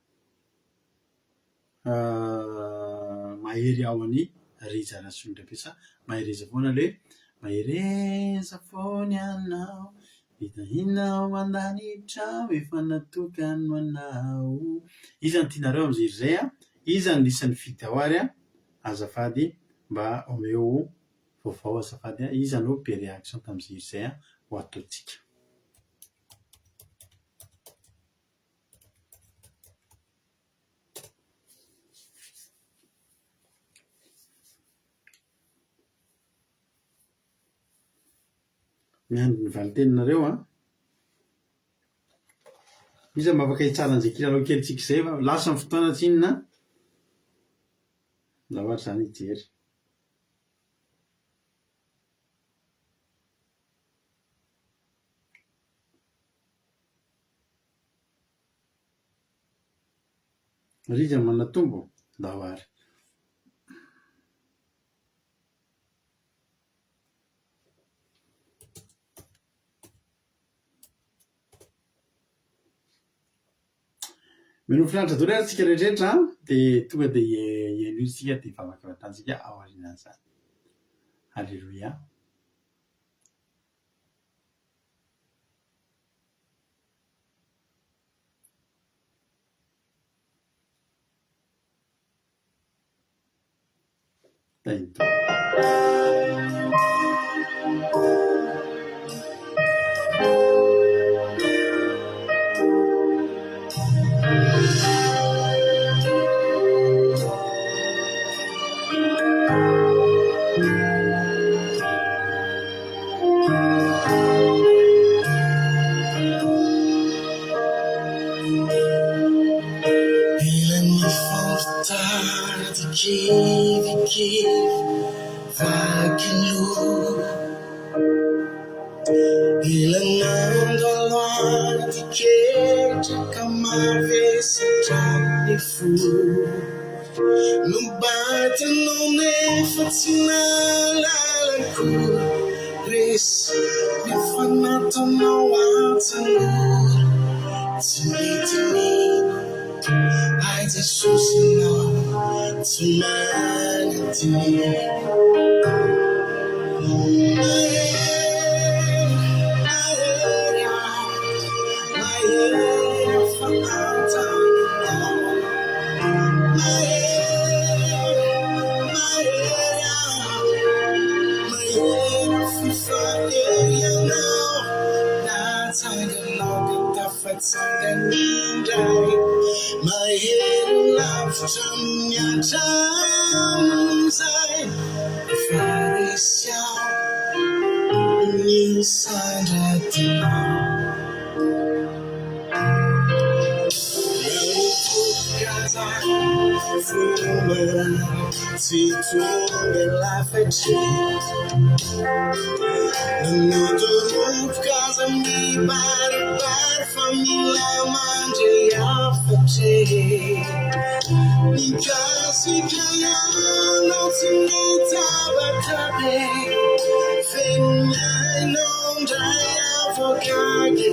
Mahery ao an'i Rija Rasolondrabe sa Mahereza foana le Mahereza foana ianao Fitahiana ao an-danitra efa natokany ho anao. Iza no tianareo amin'izay hira izay an? Iza no isan'ny nifidy ao ary an? Azafady mba omeo vaovao azafady an! Iza no be réaction tamin'izay hira izay an? Ho ataontsika. Miandry ny valin-teninareo an! Iza mba afaka hitsara an'izay kilalao kelintsika izay fa lasa ny fotoana tsinona an! Ndao ary izany hijery. Rija Manatombo, ndao ary. Mino finaritra daholo ary tsika rehetra an, dia tonga dia hihaino isika dia hivavaka avy hatrany isika ao aorianan'izany. Alléluia. Ela nifampitady kivikivy vaky loha Ela nandalo ady ketraka mavesatra ny fo Nobatanao nefa tsy nahalala akory Resy nefa nataonao an-tsangory Tsy mety mino ahy Jesosy ianao Tsy manadino Mahery, mahery aho Mahery fa an-tananao Tsy tonga lafatra Midoroboka aza mibaribary fa mila mandre hafatra Mikasika ianao tsy mitabataba Feno ny ainao indray avoakake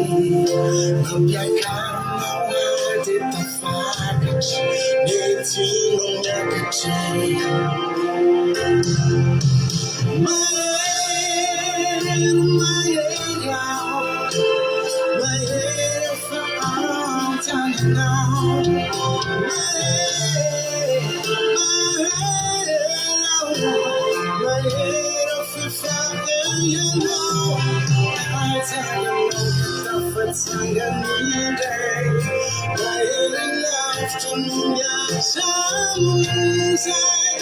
Nampiakarinao ady tafakatra Nentinao miakatra Mahery, mahery aho Mahery fa an-tananao Mahery, mahery aho Mahery f'efa eo ianao Natsanganao ka tafatsangana indray Mahery lavitra noho ny hatramin'izay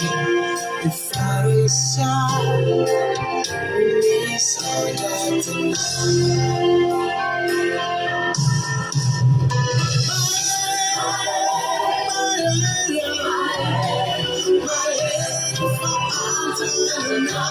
Efa resy aho nisandratanao Mahery, mahery aho Mahery fa an-tananao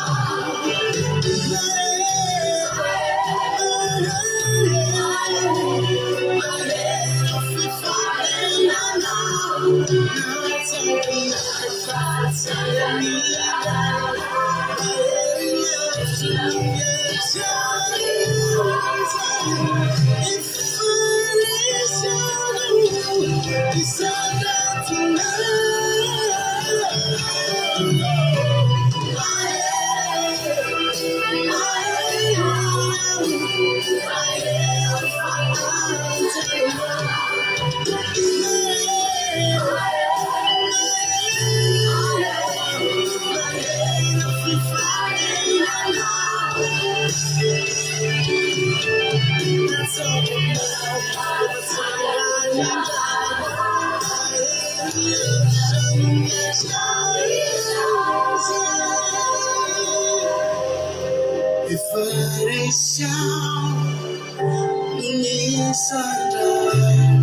Efa resy aho no nisandratanao.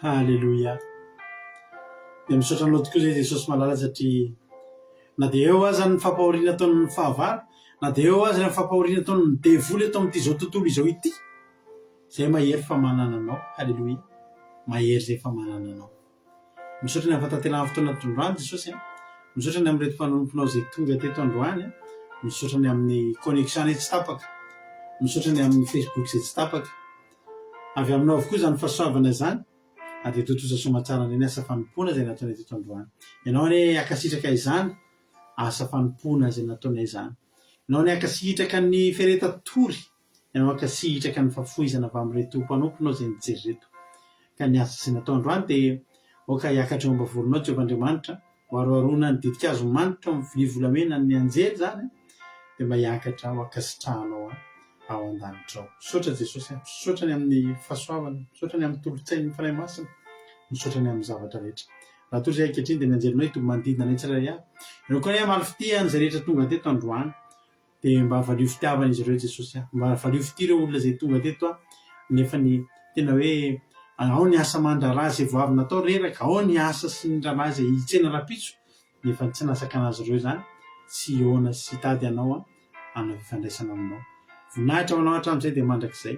Haleloia. Dia misaotra anao tokoa izay Jesosy malala satria na dia eo aza ny fampahoriana ataon'ny fahavalo, na dia eo aza ny fampahoriana ataon'ny devoly eto amin'ity izao tontolo izao ity. Zay mahery fa manana anao. Haleloia. Mahery zay fa manana anao. Misaotra ny amin'ny fahatanterahan'ny fotoana tondroany Jesosy a. Misaotra ny amin'ireto mpanomponao izay tonga teto androany a. Misaotra ny amin'ny connexion-nay tsy tapaka. Misaotra ny amin'ny Facebook izay tsy tapaka. Avy aminao avokoa izany fahasoavana izany ary dia tontosa soamatsara indray ny asa fanompoana izay nataonay teto androany. Ianao anie hankasitraka izany asa fanompoana izay nataonay izany. Ianao anie hankasitraka ny fiaretan-tory Ianao ankasitraka ny fahafoizana avy amin'ireto mpanomponao izay nijery ireto. Ka ny asa izay natao androany dia aoka hiakatra eo am-bavoronao Jehovah Andriamanitra, ho aroharoana ny ditin-kazo manitra ao amin'ny vilia volamena ny anjely izany dia mba hiakatra ho ankasitrahanao ao an-danitra ao. Misaotra Jesosy a! Misaotra ny amin'ny fahasoavana, misaotra ny amin'ny tolo-tsain'ny Fanahy Masina, misaotra ny amin'ny zavatra rehetra. Raha toa izay ankehitriny dia ny anjelinao hitoby manodidina anay tsirairay avy. Ianao koa anie hamaly fitia an'izay rehetra tonga teto androany. Dia mba valio fitiavana izy ireo Jesosy a! Mba valio fitia ireo olona izay tonga teto a! Nefa ny tena hoe ao ny asa aman-draharaha izay vao avy natao reraka, ao ny asa sy ny raharaha izay hitsena rahampitso, nefa tsy nahasakana azy ireo izany tsy hihaona sy hitady anao a, hanao fifandraisana aminao. Voninahitra ho anao hatramin'izay dia mandrakizay.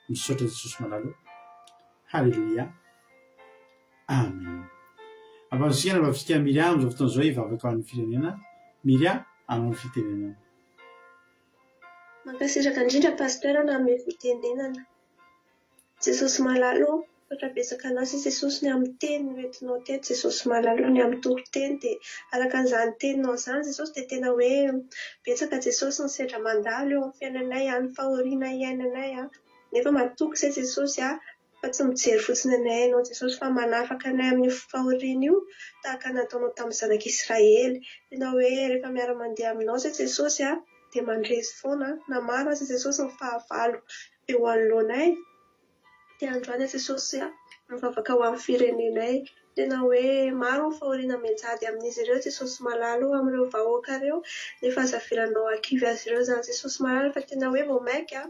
Misaotra Jesosy malala o. Haleloia. Amen. Ampanosika ny vavintsika Miria amin'izao fotoana izao hivavaka ho an'ny firenena. Miria, anao ny fitenenana. Mankasitraka indrindra Pasteur nanome fitenenana. Jesosy malala ô, misaotra betsaka anao sy Jesosy ny amin'ny teny noentinao teto Jesosy malala ô, ny amin'ny toriteny dia araka an'izany teninao izany Jesosy dia tena hoe betsaka Jesosy ny sedra mandalo eo amin'ny fiainanay ny fahoriana iainanay nefa matoky izay Jesosy a fa tsy mijery fotsiny anay Ianao Jesosy fa manafaka anay amin'io fahoriana io tahaka ny nataonao tamin'ny zanak'Israely. Tena hoe rehefa miara-mandeha aminao izay Jesosy a, dia mandresy foana na maro aza Jesosy ny fahavalo eo anoloanay. Dia androany aho Jesosy a, mivavaka ho an'ny firenenay. Tena hoe maro ny fahoriana mianjady amin'izy ireo Jesosy malala o, amin'ireo vahoaka ireo, nefa aza avelanao hahakivy azy ireo izany Jesosy malala fa tena hoe vao mainka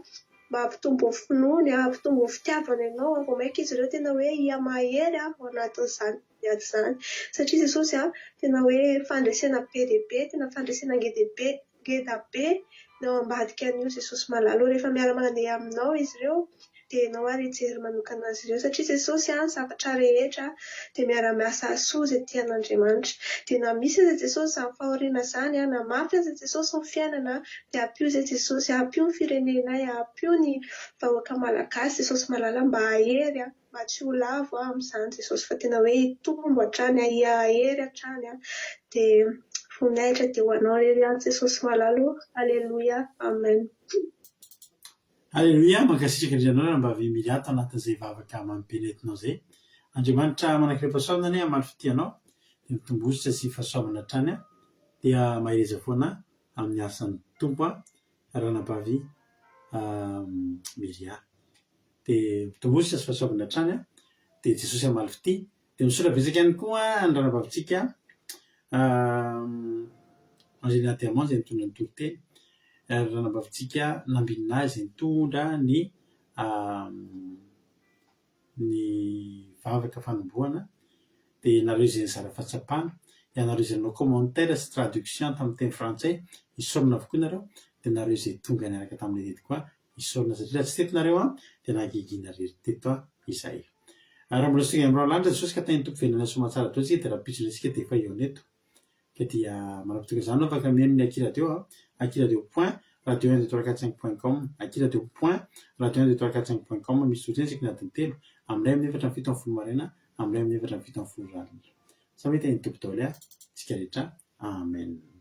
mba hampitombo ny finoany, hampitombo ny fitiavany anao, vao mainka izy ireo tena hoe hihamahery ao anatin'izany ady izany. Satria Jesosy tena hoe fandresena be dia be, tena fandresena ngeda be, ngeda be ny ao ambadika an'io Jesosy malala io. Rehefa miara-mandeha aminao izy ireo dia ianao ary hijery manokana azy ireo. Satria Jesosy ny zavatra rehetra dia miara-miasa hahasoa izay tia an'Andriamanitra. Dia na misy aza Jesosy izany fahoriana izany, na mafy aza Jesosy ny fiainana, dia ampio izay Jesosy, ampio ny firenenay, ampio ny vahoaka malagasy Jesosy malala mba hahery, mba tsy ho lavo amin'izany Jesosy fa tena hoe hitombo hatrany, hahery hatrany. Dia voninahitra dia ho anao irery ihany Jesosy malala o! Aleloia! Amen. Aleloia, mankasitraka indrindra anao Ranabavy Emilia ato anatin'izay vavaka mamy be nentinao izay. Andriamanitra manan-karem-pahasoavana anie hamaly fitia anao, dia mitombozotra sy fahasoavana hatrany an, dia mahereza foana amin'ny asan'ny Tompo an, Ranabavy Miria. Dia mitombozotra sy fahasoavana hatrany an, dia Jesosy hamaly fitia. Dia misaotra betsaka ihany koa ny ranabavintsika Angelina Diamant izay nitondra ny toriteny, ary ranabavintsika Nambinina izay nitondra ny ny vavaka fanombohana, dia ianareo izay nizara fahatsapana, ianareo izay nanao commentaire sy traduction tamin'ny teny frantsay, isaorana avokoa nareo, dia nareo izay tonga niaraka taminay teto koa Isaorana satria raha tsy teto nareo an dia nagegina rery teto an izahay. Ary raha mbola tsy tonga any amin'ny lanitra Jesosy ka tahin'ny Tompo velona soamantsara daholo isika dia rahampitso indray isika dia efa hihaona eto. Ka dia manam-potoana izany anao afaka mihaino ny Aky Radio an, akyradio point radio un deux trois quatre cinq point com, akyradio point radio un deux trois quatre cinq point com, misy zotra isaky ny adiny telo, amin'ny iray amin'ny efatra amin'ny 17 maraina, amin'ny iray amin'ny efatra amin'ny 17 alina. Samy hita iny Tompo daholo an, tsika rehetra. Amen.